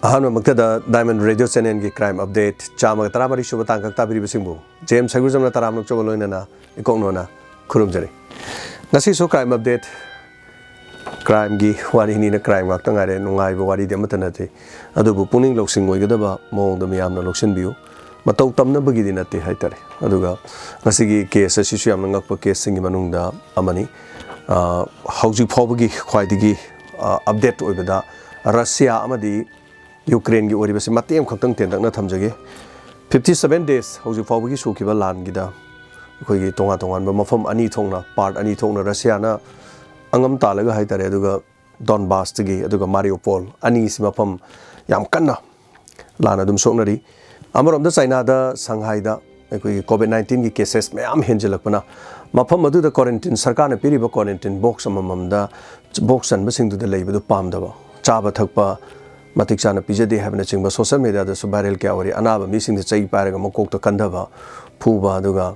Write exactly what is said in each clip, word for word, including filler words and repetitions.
ꯑꯍꯥꯟꯕꯃꯛꯇꯗ Diamond Radio Channelꯒꯤ Crime Update ꯆꯥꯝꯃꯒ ꯇꯔꯥꯃꯔꯤ ꯁꯨꯕ ꯇꯥꯡꯀꯛ ꯇꯥꯕꯤꯔꯤꯕꯁꯤꯡꯕꯨ ꯖꯦꯝꯁ ꯍꯩꯒ꯭ꯔꯨꯖꯝꯅ ꯇꯔꯥꯝꯅ ꯑꯣꯛꯆꯕ ꯂꯣꯏꯅꯅ ꯏꯀꯣꯛꯅꯣꯅ ꯈꯨꯔꯨꯝꯖꯔꯤ꯫ ꯉꯁꯤꯁꯨ Crime Update, crimeꯒꯤ ꯋꯥꯔꯤꯅꯤꯅ crime ꯉꯥꯛꯇ ꯉꯥꯏꯔꯦ꯫ ꯅꯨꯡꯉꯥꯏꯕ ꯋꯥꯔꯤꯗꯤ ꯑꯃꯠꯇ ꯅꯠꯇꯦ, ꯑꯗꯨꯕꯨ ꯄꯨꯛꯅꯤꯡ ꯂꯧꯁꯤꯡ ꯑꯣꯏꯒꯗꯕ ꯃꯑꯣꯡꯗ ꯃꯤꯌꯥꯝꯅ ꯂꯧꯁꯤꯟꯕꯤꯌꯨ꯫ ꯃꯇꯧ ꯇꯝꯅꯕꯒꯤꯗꯤ ꯅꯠꯇꯦ ꯍꯥꯏꯇꯥꯔꯦ꯫ ꯑꯗꯨꯒ ꯉꯁꯤꯒꯤ case ꯑꯁꯤꯁꯨ ꯌꯥꯝꯅ ꯉꯛꯄ caseꯁꯤꯡꯒꯤ ꯃꯅꯨꯡꯗ ꯑꯃꯅꯤ꯫ ꯑ, ꯍꯧꯖꯤꯛ ꯐꯥꯎꯕꯒꯤ ꯈ꯭ꯋꯥꯏꯗꯒꯤ, ꯑ, update ꯑꯣꯏꯕꯗ ꯔꯁꯤꯌꯥ ꯑꯃꯗꯤ ꯌꯨꯀ꯭ꯔꯦꯟꯒꯤ ꯑꯣꯏꯔꯤꯕꯁꯤ ꯃꯇꯦꯛ ꯑꯃꯈꯛꯇꯪ ꯇꯦꯟꯇꯛꯅ ꯊꯝꯖꯒꯦ꯫ Fifty seven days ꯍꯧꯖꯤꯛ ꯐꯥꯎꯕꯒꯤ ꯁꯨꯈꯤꯕ ꯂꯥꯟꯒꯤꯗ ꯑꯩꯈꯣꯏꯒꯤ ꯇꯣꯉꯥꯟ ꯇꯣꯉꯥꯟꯕ ꯃꯐꯝ ꯑꯅꯤ ꯊꯣꯛꯅ, part ꯑꯅꯤ ꯊꯣꯛꯅ ꯔꯁꯤꯌꯥꯅ ꯑꯉꯝ ꯇꯥꯜꯂꯒ ꯍꯥꯏꯇꯥꯔꯦ, ꯑꯗꯨꯒ ꯗꯣꯟꯕꯥꯁꯇꯒꯤ, ꯑꯗꯨꯒ ꯃꯥꯔꯤꯌꯣꯄꯣꯜ ꯑꯅꯤꯁꯤ ꯃꯐꯝ ꯌꯥꯝ ꯀꯟꯅ ꯂꯥꯟ ꯑꯗꯨꯝ ꯁꯣꯛꯅꯔꯤ꯫ ꯑꯃꯔꯣꯝꯗ ꯆꯥꯏꯅꯥꯗ ꯁꯪꯍꯥꯏꯗ ꯑꯩꯈꯣꯏꯒꯤ COVID nineteenꯒꯤ cases ꯃꯌꯥꯝ ꯍꯦꯟꯖꯤꯜꯂꯛꯄꯅ ꯃꯐꯝ ꯑꯗꯨꯗ quarantine, ꯁꯔꯀꯥꯔꯅ ꯄꯤꯔꯤꯕ quarantine box ꯑꯃꯃꯝꯗ box ꯆꯟꯕꯁꯤꯡꯗꯨꯗ ꯂꯩꯕꯗꯨ ꯄꯥꯝꯗꯕ, ꯆꯥꯕ ꯊꯛꯄ ꯃꯇꯤꯛ ꯆꯥꯅ ꯄꯤꯖꯗꯦ ꯍꯥꯏꯕꯅꯆꯤꯡꯕ social mediaꯗꯁꯨ viral ꯀꯌꯥ ꯑꯣꯏꯔꯤ꯫ ꯑꯅꯥꯕ ꯃꯤꯁꯤꯡꯗ ꯆꯩ ꯄꯥꯏꯔꯒ ꯃꯀꯣꯛꯇ ꯀꯟꯊꯕ, ꯐꯨꯕ, ꯑꯗꯨꯒ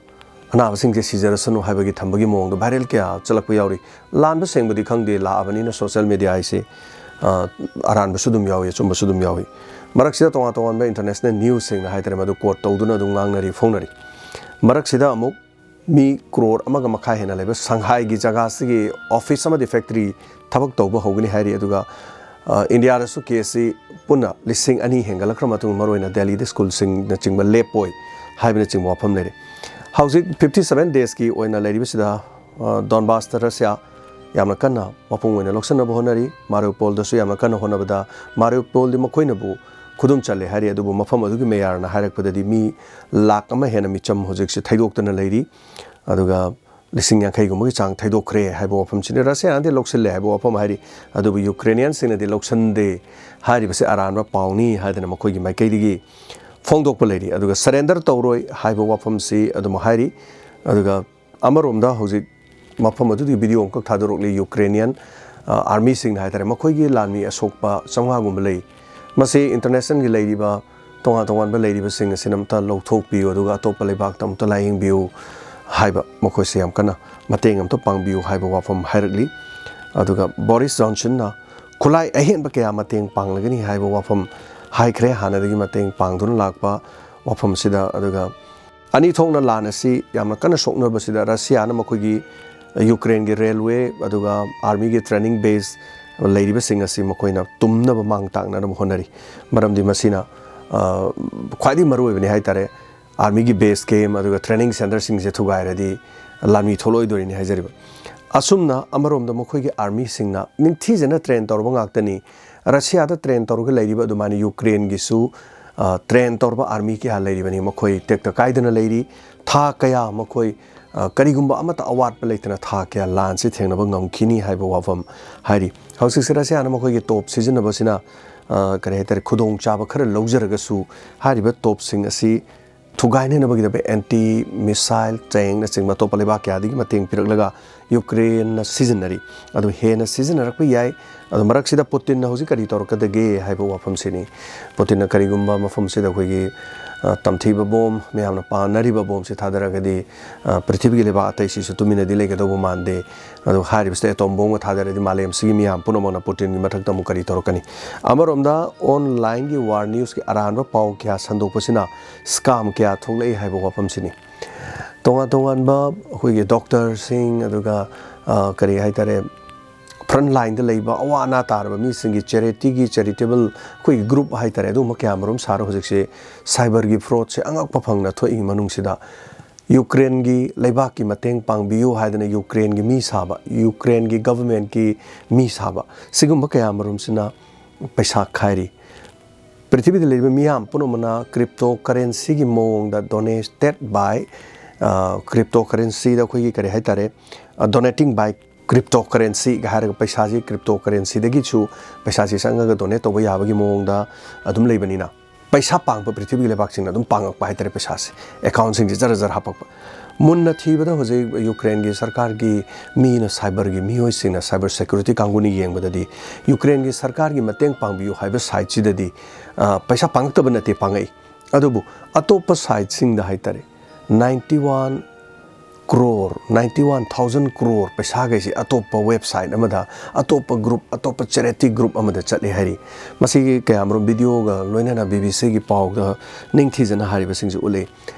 ꯑꯅꯥꯕꯁꯤꯡꯁꯦ ꯁꯤꯖꯔꯁꯅꯨ ꯍꯥꯏꯕꯒꯤ ꯊꯝꯕꯒꯤ ꯃꯑꯣꯡꯗ viral ꯀꯌꯥ ꯆꯠꯂꯛꯄ ꯌꯥꯎꯔꯤ꯫ ꯂꯥꯟꯕ ꯁꯦꯡꯕꯗꯤ ꯈꯪꯗꯦ, ꯂꯥꯛꯑꯕꯅꯤꯅ social media ꯍꯥꯏꯁꯦ, ꯑ, ꯑꯔꯥꯟꯕꯁꯨ ꯑꯗꯨꯝ ꯌꯥꯎꯏ, ꯑꯆꯨꯝꯕꯁꯨ ꯑꯗꯨꯝ ꯌꯥꯎꯏ꯫ ꯃꯔꯛꯁꯤꯗ ꯇꯣꯉꯥꯟ ꯇꯣꯉꯥꯟꯕ international newsꯁꯤꯡꯅ ꯍꯥꯏꯇꯥꯔꯦ, ꯃꯗꯨ quote ꯇꯧꯗꯨꯅ ꯑꯗꯨꯝ ꯉꯥꯡꯅꯔꯤ, ꯐꯣꯡꯅꯔꯤ꯫ ꯃꯔꯛꯁꯤꯗ ꯑꯃꯨꯛ ꯃꯤ ꯀ꯭ꯔꯣꯔ ꯑꯃꯒ ꯃꯈꯥꯏ ꯍꯦꯟꯅ ꯂꯩꯕ ꯁꯪꯍꯥꯏꯒꯤ ꯖꯒꯥꯁꯤꯒꯤ office ꯑꯃꯗꯤ factory ꯊꯕꯛ ꯇꯧꯕ ꯍꯧꯒꯅꯤ ꯍꯥꯏꯔꯤ꯫ ꯑꯗꯨꯒ, ꯑ, ꯏꯟꯗꯤꯌꯥꯗꯁꯨ caseꯁꯤ ꯄꯨꯟꯅ ꯂꯤꯁꯤꯡ ꯑꯅꯤ ꯍꯦꯟꯒꯠꯂꯛꯈ꯭ꯔ ꯃꯇꯨꯡ, ꯃꯔꯨꯑꯣꯏꯅ ꯗꯦꯜꯂꯤꯗ ꯁ꯭ꯀꯨꯜꯁꯤꯡꯅꯆꯤꯡꯕ ꯂꯦꯞꯄꯣꯏ ꯍꯥꯏꯕꯅꯆꯤꯡꯕ ꯋꯥꯐꯝ ꯂꯩꯔꯤ꯫ ꯍꯧꯖꯤꯛ fifty seven daysꯀꯤ ꯑꯣꯏꯅ ꯂꯩꯔꯤꯕꯁꯤꯗ, ꯑ, ꯗꯣꯟꯕꯥꯁꯇ ꯔꯁꯤꯌꯥ ꯌꯥꯝꯅ ꯀꯟꯅ ꯃꯄꯨꯡ ꯑꯣꯏꯅ ꯂꯧꯁꯤꯟꯅꯕ ꯍꯣꯠꯅꯔꯤ꯫ ꯃꯥꯔꯤꯌꯨꯄꯣꯜꯗꯁꯨ ꯌꯥꯝꯅ ꯀꯟꯅ ꯍꯣꯠꯅꯕꯗ, ꯃꯥꯔꯤꯌꯨꯄꯣꯜꯗꯤ ꯃꯈꯣꯏꯅꯕꯨ ꯈꯨꯗꯨꯝ ꯆꯜꯂꯦ ꯍꯥꯏꯔꯤ, ꯑꯗꯨꯕꯨ ꯃꯐꯝ ꯑꯗꯨꯒꯤ ꯃꯦꯌꯥꯔꯅ ꯍꯥꯏꯔꯛꯄꯗꯗꯤ ꯃꯤ ꯂꯥꯈ ꯑꯃ ꯍꯦꯟꯅ ꯃꯤꯆꯝ ꯍꯧꯖꯤꯛꯁꯦ ꯊꯩꯗꯣꯛꯇꯅ ꯂꯩꯔꯤ꯫ ꯑꯗꯨꯒ ꯂꯤꯁꯤꯡ ꯌꯥꯡꯈꯩꯒꯨꯝꯕꯒꯤ ꯆꯥꯡ ꯊꯩꯗꯣꯛꯈ꯭ꯔꯦ ꯍꯥꯏꯕ ꯋꯥꯐꯝꯁꯤꯅꯤ꯫ ꯔꯁꯤꯌꯥꯅꯗꯤ ꯂꯧꯁꯤꯜꯂꯦ ꯍꯥꯏꯕ ꯋꯥꯐꯝ ꯍꯥꯏꯔꯤ, ꯑꯗꯨꯕꯨ ꯌꯨꯀ꯭ꯔꯦꯅꯤꯌꯟꯁꯤꯡꯅꯗꯤ ꯂꯧꯁꯤꯟꯗꯦ ꯍꯥꯏꯔꯤꯕꯁꯤ ꯑꯔꯥꯟꯕ ꯄꯥꯎꯅꯤ ꯍꯥꯏꯗꯅ ꯃꯈꯣꯏꯒꯤ ꯃꯥꯏꯀꯩꯗꯒꯤ ꯐꯣꯡꯗꯣꯛꯄ ꯂꯩꯔꯤ꯫ ꯑꯗꯨꯒ surrender ꯇꯧꯔꯣꯏ ꯍꯥꯏꯕ ꯋꯥꯐꯝꯁꯤ ꯑꯗꯨꯃꯛ ꯍꯥꯏꯔꯤ꯫ ꯑꯗꯨꯒ ꯑꯃꯔꯣꯝꯗ ꯍꯧꯖꯤꯛ ꯃꯐꯝ ꯑꯗꯨꯒꯤ video ꯑꯃꯈꯛ ꯊꯥꯗꯣꯔꯛꯂꯤ, ꯌꯨꯀ꯭ꯔꯦꯅꯤꯌꯟ, ꯑ, ꯑꯥꯔꯃꯤꯁꯤꯡꯅ ꯍꯥꯏꯇꯥꯔꯦ, ꯃꯈꯣꯏꯒꯤ ꯂꯥꯟꯃꯤ ꯑꯁꯣꯛꯄ ꯆꯥꯝꯃꯉꯥꯒꯨꯝꯕ ꯂꯩ꯫ ꯃꯁꯤ internationalꯒꯤ ꯂꯩꯔꯤꯕ ꯇꯣꯉꯥꯟ ꯇꯣꯉꯥꯟꯕ ꯂꯩꯔꯤꯕꯁꯤꯡ ꯑꯁꯤꯅ ꯑꯝꯇ ꯂꯧꯊꯣꯛꯄꯤꯌꯨ, ꯑꯗꯨꯒ ꯑꯇꯣꯞꯄ ꯂꯩꯕꯥꯛꯇ ꯑꯃꯨꯛꯇ ꯂꯥꯌꯦꯡꯕꯤꯌꯨ ꯍꯥꯏꯕ, ꯃꯈꯣꯏꯁꯦ ꯌꯥꯝ ꯀꯟꯅ ꯃꯇꯦꯡ ꯑꯃꯇ ꯄꯥꯡꯕꯤꯌꯨ ꯍꯥꯏꯕ ꯋꯥꯐꯝ ꯍꯥꯏꯔꯛꯂꯤ꯫ ꯑꯗꯨꯒ ꯕꯣꯔꯤꯁ ꯖꯣꯟꯁꯟꯅ ꯈꯨꯠꯂꯥꯏ ꯑꯍꯦꯟꯕ ꯀꯌꯥ ꯃꯇꯦꯡ ꯄꯥꯡꯂꯒꯅꯤ ꯍꯥꯏꯕ ꯋꯥꯐꯝ ꯍꯥꯏꯈ꯭ꯔꯦ꯫ ꯍꯥꯟꯅꯗꯒꯤ ꯃꯇꯦꯡ ꯄꯥꯡꯗꯨꯅ ꯂꯥꯛꯄ ꯋꯥꯐꯝꯁꯤꯗ, ꯑꯗꯨꯒ ꯑꯅꯤ ꯊꯣꯛꯅ ꯂꯥꯟ ꯑꯁꯤ ꯌꯥꯝꯅ ꯀꯟꯅ ꯁꯣꯛꯅꯕꯁꯤꯗ ꯔꯁꯤꯌꯥꯅ ꯃꯈꯣꯏꯒꯤ ꯌꯨꯀ꯭ꯔꯦꯟꯒꯤ ꯔꯦꯜꯋꯦ ꯑꯗꯨꯒ ꯑꯥꯔꯃꯤꯒꯤ ꯇ꯭ꯔꯦꯅꯤꯡ ꯕꯦꯁ ꯂꯩꯔꯤꯕꯁꯤꯡ ꯑꯁꯤ ꯃꯈꯣꯏꯅ ꯇꯨꯝꯅꯕ ꯃꯥꯡ ꯇꯥꯛꯅꯅꯕ ꯍꯣꯠꯅꯔꯤ꯫ ꯃꯔꯝꯗꯤ ꯃꯁꯤꯅ, ꯑ, ꯈ꯭ꯋꯥꯏꯗꯒꯤ ꯃꯔꯨꯑꯣꯏꯕꯅꯤ ꯍꯥꯏꯇꯥꯔꯦ꯫ ꯑꯥꯔꯃꯤꯒꯤ ꯕꯦꯁ ꯀꯦꯝ ꯑꯗꯨꯒ ꯇ꯭ꯔꯦꯅꯤꯡ ꯁꯦꯟꯇꯔꯁꯤꯡꯁꯦ ꯊꯨꯒꯥꯏꯔꯗꯤ ꯂꯥꯟꯃꯤ ꯊꯣꯛꯂꯛꯑꯣꯏꯗꯣꯔꯤꯅꯤ ꯍꯥꯏꯖꯔꯤꯕ꯫ ꯑꯁꯨꯝꯅ ꯑꯃꯔꯣꯝꯗ ꯃꯈꯣꯏꯒꯤ ꯑꯥꯔꯃꯤꯁꯤꯡꯅ ꯅꯤꯡꯊꯤꯖꯅ ꯇ꯭ꯔꯦꯟ ꯇꯧꯔꯕ ꯉꯥꯛꯇꯅꯤ꯫ ꯔꯁꯤꯌꯥꯗ ꯇ꯭ꯔꯦꯟ ꯇꯧꯔꯒ ꯂꯩꯔꯤꯕ ꯑꯗꯨꯃꯥꯏꯅ ꯌꯨꯀ꯭ꯔꯦꯟꯒꯤꯁꯨ, ꯑ, ꯇ꯭ꯔꯦꯟ ꯇꯧꯔꯕ ꯑꯥꯔꯃꯤ ꯀꯌꯥ ꯂꯩꯔꯤꯕꯅꯤ꯫ ꯃꯈꯣꯏ ꯇꯦꯛꯇ ꯀꯥꯏꯗꯅ ꯂꯩꯔꯤ꯫ ꯊꯥ ꯀꯌꯥ ꯃꯈꯣꯏ, ꯑ, ꯀꯔꯤꯒꯨꯝꯕ ꯑꯃꯠꯇ ꯑꯋꯥꯠꯄ ꯂꯩꯇꯅ ꯊꯥ ꯀꯌꯥ ꯂꯥꯟꯁꯤ ꯊꯦꯡꯅꯕ ꯉꯝꯈꯤꯅꯤ ꯍꯥꯏꯕ ꯋꯥꯐꯝ ꯍꯥꯏꯔꯤ꯫ ꯍꯧꯖꯤꯛꯁꯦ ꯔꯁꯤꯌꯥꯅ ꯃꯈꯣꯏꯒꯤ ꯇꯣꯞ ꯁꯤꯖꯤꯟꯅꯕꯁꯤꯅ, ꯑ, ꯀꯔꯤ ꯍꯥꯏꯇꯥꯔꯦ, ꯈꯨꯗꯣꯡꯆꯥꯕ ꯈꯔ ꯂꯧꯖꯔꯒꯁꯨ ꯍꯥꯏꯔꯤꯕ ꯇꯣꯞꯁꯤꯡ ꯑꯁꯤ ꯊꯨꯒꯥꯏꯅꯅꯕꯒꯤꯗꯃꯛ ꯑꯦꯟꯇꯤ ꯃꯤꯁꯥꯏꯜ ꯇꯦꯡꯅꯆꯤꯡꯕ ꯑꯇꯣꯞꯄ ꯂꯩꯕꯥꯛ ꯀꯌꯥꯗꯒꯤ ꯃꯇꯦꯡ ꯄꯤꯔꯛꯂꯒ ꯌꯨꯀ꯭ꯔꯦꯟꯅ ꯁꯤꯖꯤꯟꯅꯔꯤ꯫ ꯑꯗꯨ ꯍꯦꯟꯅ ꯁꯤꯖꯤꯟꯅꯔꯛꯄ ꯌꯥꯏ꯫ ꯑꯗꯨ ꯃꯔꯛꯁꯤꯗ ꯄꯨꯇꯤꯟꯅ ꯍꯧꯖꯤꯛ ꯀꯔꯤ ꯇꯧꯔꯛꯀꯗꯒꯦ ꯍꯥꯏꯕ ꯋꯥꯐꯝꯁꯤꯅꯤ꯫ ꯄꯨꯇꯤꯟꯅ ꯀꯔꯤꯒꯨꯝꯕ ꯃꯐꯝꯁꯤꯗ ꯑꯩꯈꯣꯏꯒꯤ, ꯑ, ꯇꯝꯊꯤꯕ ꯕꯣꯝ, ꯃꯌꯥꯝꯅ ꯄꯥꯅꯔꯤꯕ ꯕꯣꯝꯁꯤ ꯊꯥꯗꯔꯒꯗꯤ, ꯑ, ꯄ꯭ꯔꯤꯊꯤꯕꯤꯒꯤ ꯂꯩꯕꯥꯛ ꯑꯇꯩꯁꯤꯁꯨ ꯇꯨꯃꯤꯟꯅꯗꯤ ꯂꯩꯒꯗꯧꯕ ꯃꯥꯟꯗꯦ꯫ ꯑꯗꯨ ꯍꯥꯏꯔꯤꯕꯁꯤꯗ ꯑꯦꯇꯣꯝ ꯕꯣꯝꯒ ꯊꯥꯗꯔꯗꯤ ꯃꯥꯂꯦꯝꯁꯤꯒꯤ ꯃꯤꯌꯥꯝ ꯄꯨꯝꯅꯃꯛꯅ ꯄꯨꯇꯤꯟꯒꯤ ꯃꯊꯛꯇ ꯑꯃꯨꯛ ꯀꯔꯤ ꯇꯧꯔꯛꯀꯅꯤ? ꯑꯃꯔꯣꯝꯗ ꯑꯣꯟꯂꯥꯏꯟꯒꯤ ꯋꯥꯔ ꯅ꯭ꯌꯨꯁꯀꯤ ꯑꯔꯥꯟꯕ ꯄꯥꯎ ꯀꯌꯥ ꯁꯟꯗꯣꯛꯄꯁꯤꯅ ꯁ꯭ꯀꯥꯝ ꯀꯌꯥ ꯊꯣꯛꯂꯛꯏ ꯍꯥꯏꯕ ꯋꯥꯐꯝꯁꯤꯅꯤ꯫ ꯇꯣꯉꯥꯟ ꯇꯣꯉꯥꯟꯕ ꯑꯩꯈꯣꯏꯒꯤ ꯗꯣꯛꯇꯔꯁꯤꯡ, ꯑꯗꯨꯒ, ꯑ, ꯀꯔꯤ ꯍꯥꯏꯇꯥꯔꯦ, ꯐ꯭ꯔꯟ ꯂꯥꯏꯟꯗ ꯂꯩꯕ ꯑꯋꯥ ꯑꯅꯥ ꯇꯥꯔꯕ ꯃꯤꯁꯤꯡꯒꯤ ꯆꯦꯔꯤꯇꯤꯒꯤ, ꯆꯦꯔꯤꯇꯦꯕꯜ ꯑꯩꯈꯣꯏꯒꯤ ꯒ꯭ꯔꯨꯞ ꯍꯥꯏꯇꯥꯔꯦ, ꯑꯗꯨꯒꯨꯝꯕ ꯀꯌꯥ ꯃꯔꯨꯝ ꯁꯥꯔ ꯍꯧꯖꯤꯛꯁꯦ ꯁꯥꯏꯕꯔꯒꯤ ꯐ꯭ꯔꯣꯗꯁꯦ ꯑꯉꯛꯄ ꯐꯪꯅ ꯊꯣꯛꯏ ꯃꯅꯨꯡꯁꯤꯗ ꯌꯨꯀ꯭ꯔꯦꯟꯒꯤ ꯂꯩꯕꯥꯛꯀꯤ ꯃꯇꯦꯡ ꯄꯥꯡꯕꯤꯌꯨ ꯍꯥꯏꯗꯅ ꯌꯨꯀ꯭ꯔꯦꯟꯒꯤ ꯃꯤ ꯁꯥꯕ, ꯌꯨꯀ꯭ꯔꯦꯟꯒꯤ ꯒꯚꯔꯟꯃꯦꯟꯠꯀꯤ ꯃꯤ ꯁꯥꯕ, ꯁꯤꯒꯨꯝꯕ ꯀꯌꯥ ꯃꯔꯨꯝꯁꯤꯅ ꯄꯩꯁꯥ ꯈꯥꯏꯔꯤ꯫ ꯄ꯭ꯔꯤꯊꯤꯕꯤꯗ ꯂꯩꯔꯤꯕ ꯃꯤꯌꯥꯝ ꯄꯨꯝꯅꯃꯛꯅ ꯀ꯭ꯔꯤꯞꯇꯣ ꯀꯔꯦꯟꯁꯤꯒꯤ ꯃꯑꯣꯡꯗ donated by, ꯑ, ꯀ꯭ꯔꯤꯞꯇꯣ ꯀꯔꯦꯟꯁꯤꯗ ꯑꯩꯈꯣꯏꯒꯤ ꯀꯔꯤ ꯍꯥꯏꯇꯥꯔꯦ, ꯑ, donating by cryptocurrency ꯒ ꯍꯥꯏꯔꯒ ꯄꯩꯁꯥꯁꯤ ꯀ꯭ꯔꯤꯞꯇꯣ ꯀꯔꯦꯟꯁꯤꯗꯒꯤꯁꯨ ꯄꯩꯁꯥꯁꯤ ꯆꯪꯉꯒ ꯗꯣꯅꯦꯠ ꯇꯧꯕ ꯌꯥꯕꯒꯤ ꯃꯑꯣꯡꯗ ꯑꯗꯨꯝ ꯂꯩꯕꯅꯤꯅ, ꯄꯩꯁꯥ ꯄꯥꯡꯕ ꯄ꯭ꯔꯤꯊꯤꯕꯤꯒꯤ ꯂꯩꯕꯥꯛꯁꯤꯡꯅ ꯑꯗꯨꯝ ꯄꯥꯡꯉꯛꯄ ꯍꯥꯏꯇꯥꯔꯦ꯫ ꯄꯩꯁꯥꯁꯦ ꯑꯦꯀꯥꯎꯟꯁꯤꯡꯁꯦ ꯖꯔ ꯖꯔ ꯍꯥꯞꯄꯛꯄ꯫ ꯃꯨꯟꯅ ꯊꯤꯕꯗ ꯍꯧꯖꯤꯛ ꯌꯨꯀ꯭ꯔꯦꯟꯒꯤ ꯁꯔꯀꯥꯔꯒꯤ ꯃꯤꯅ, ꯁꯥꯏꯕꯔꯒꯤ ꯃꯤꯑꯣꯏꯁꯤꯡꯅ, ꯁꯥꯏꯕꯔ ꯁꯦꯀ꯭ꯌꯨꯔꯤꯇꯤ ꯀꯥꯡꯕꯨꯅ ꯌꯦꯡꯕꯗꯗꯤ ꯌꯨꯀ꯭ꯔꯦꯟꯒꯤ ꯁꯔꯀꯥꯔꯒꯤ ꯃꯇꯦꯡ ꯄꯥꯡꯕꯤꯌꯨ ꯍꯥꯏꯕ ꯁꯥꯏꯠꯁꯤꯗꯗꯤ, ꯑ, ꯄꯩꯁꯥ ꯄꯥꯡꯉꯛꯇꯕ ꯅꯠꯇꯦ, ꯄꯥꯡꯉꯛꯏ꯫ ꯑꯗꯨꯕꯨ ꯑꯇꯣꯞꯄ ꯁꯥꯏꯠꯁꯤꯡꯗ ꯍꯥꯏꯇꯥꯔꯦ, ninety one crore, ninety one thousand crore ꯄꯩꯁꯥꯈꯩꯁꯤ ꯑꯇꯣꯞꯄ website ꯑꯃꯗ, ꯑꯇꯣꯞꯄ group, ꯑꯇꯣꯞꯄ charity group ꯑꯃꯗ ꯆꯠꯂꯤ ꯍꯥꯏꯔꯤ꯫ ꯃꯁꯤꯒꯤ ꯀꯌꯥꯃꯔꯨꯝ videoꯒ ꯂꯣꯏꯅꯅ BBCꯒꯤ ꯄꯥꯎꯗ ꯅꯤꯡꯊꯤꯖꯅ ꯍꯥꯏꯔꯤꯕꯁꯤꯡꯁꯤ ꯎꯠꯂꯤ꯫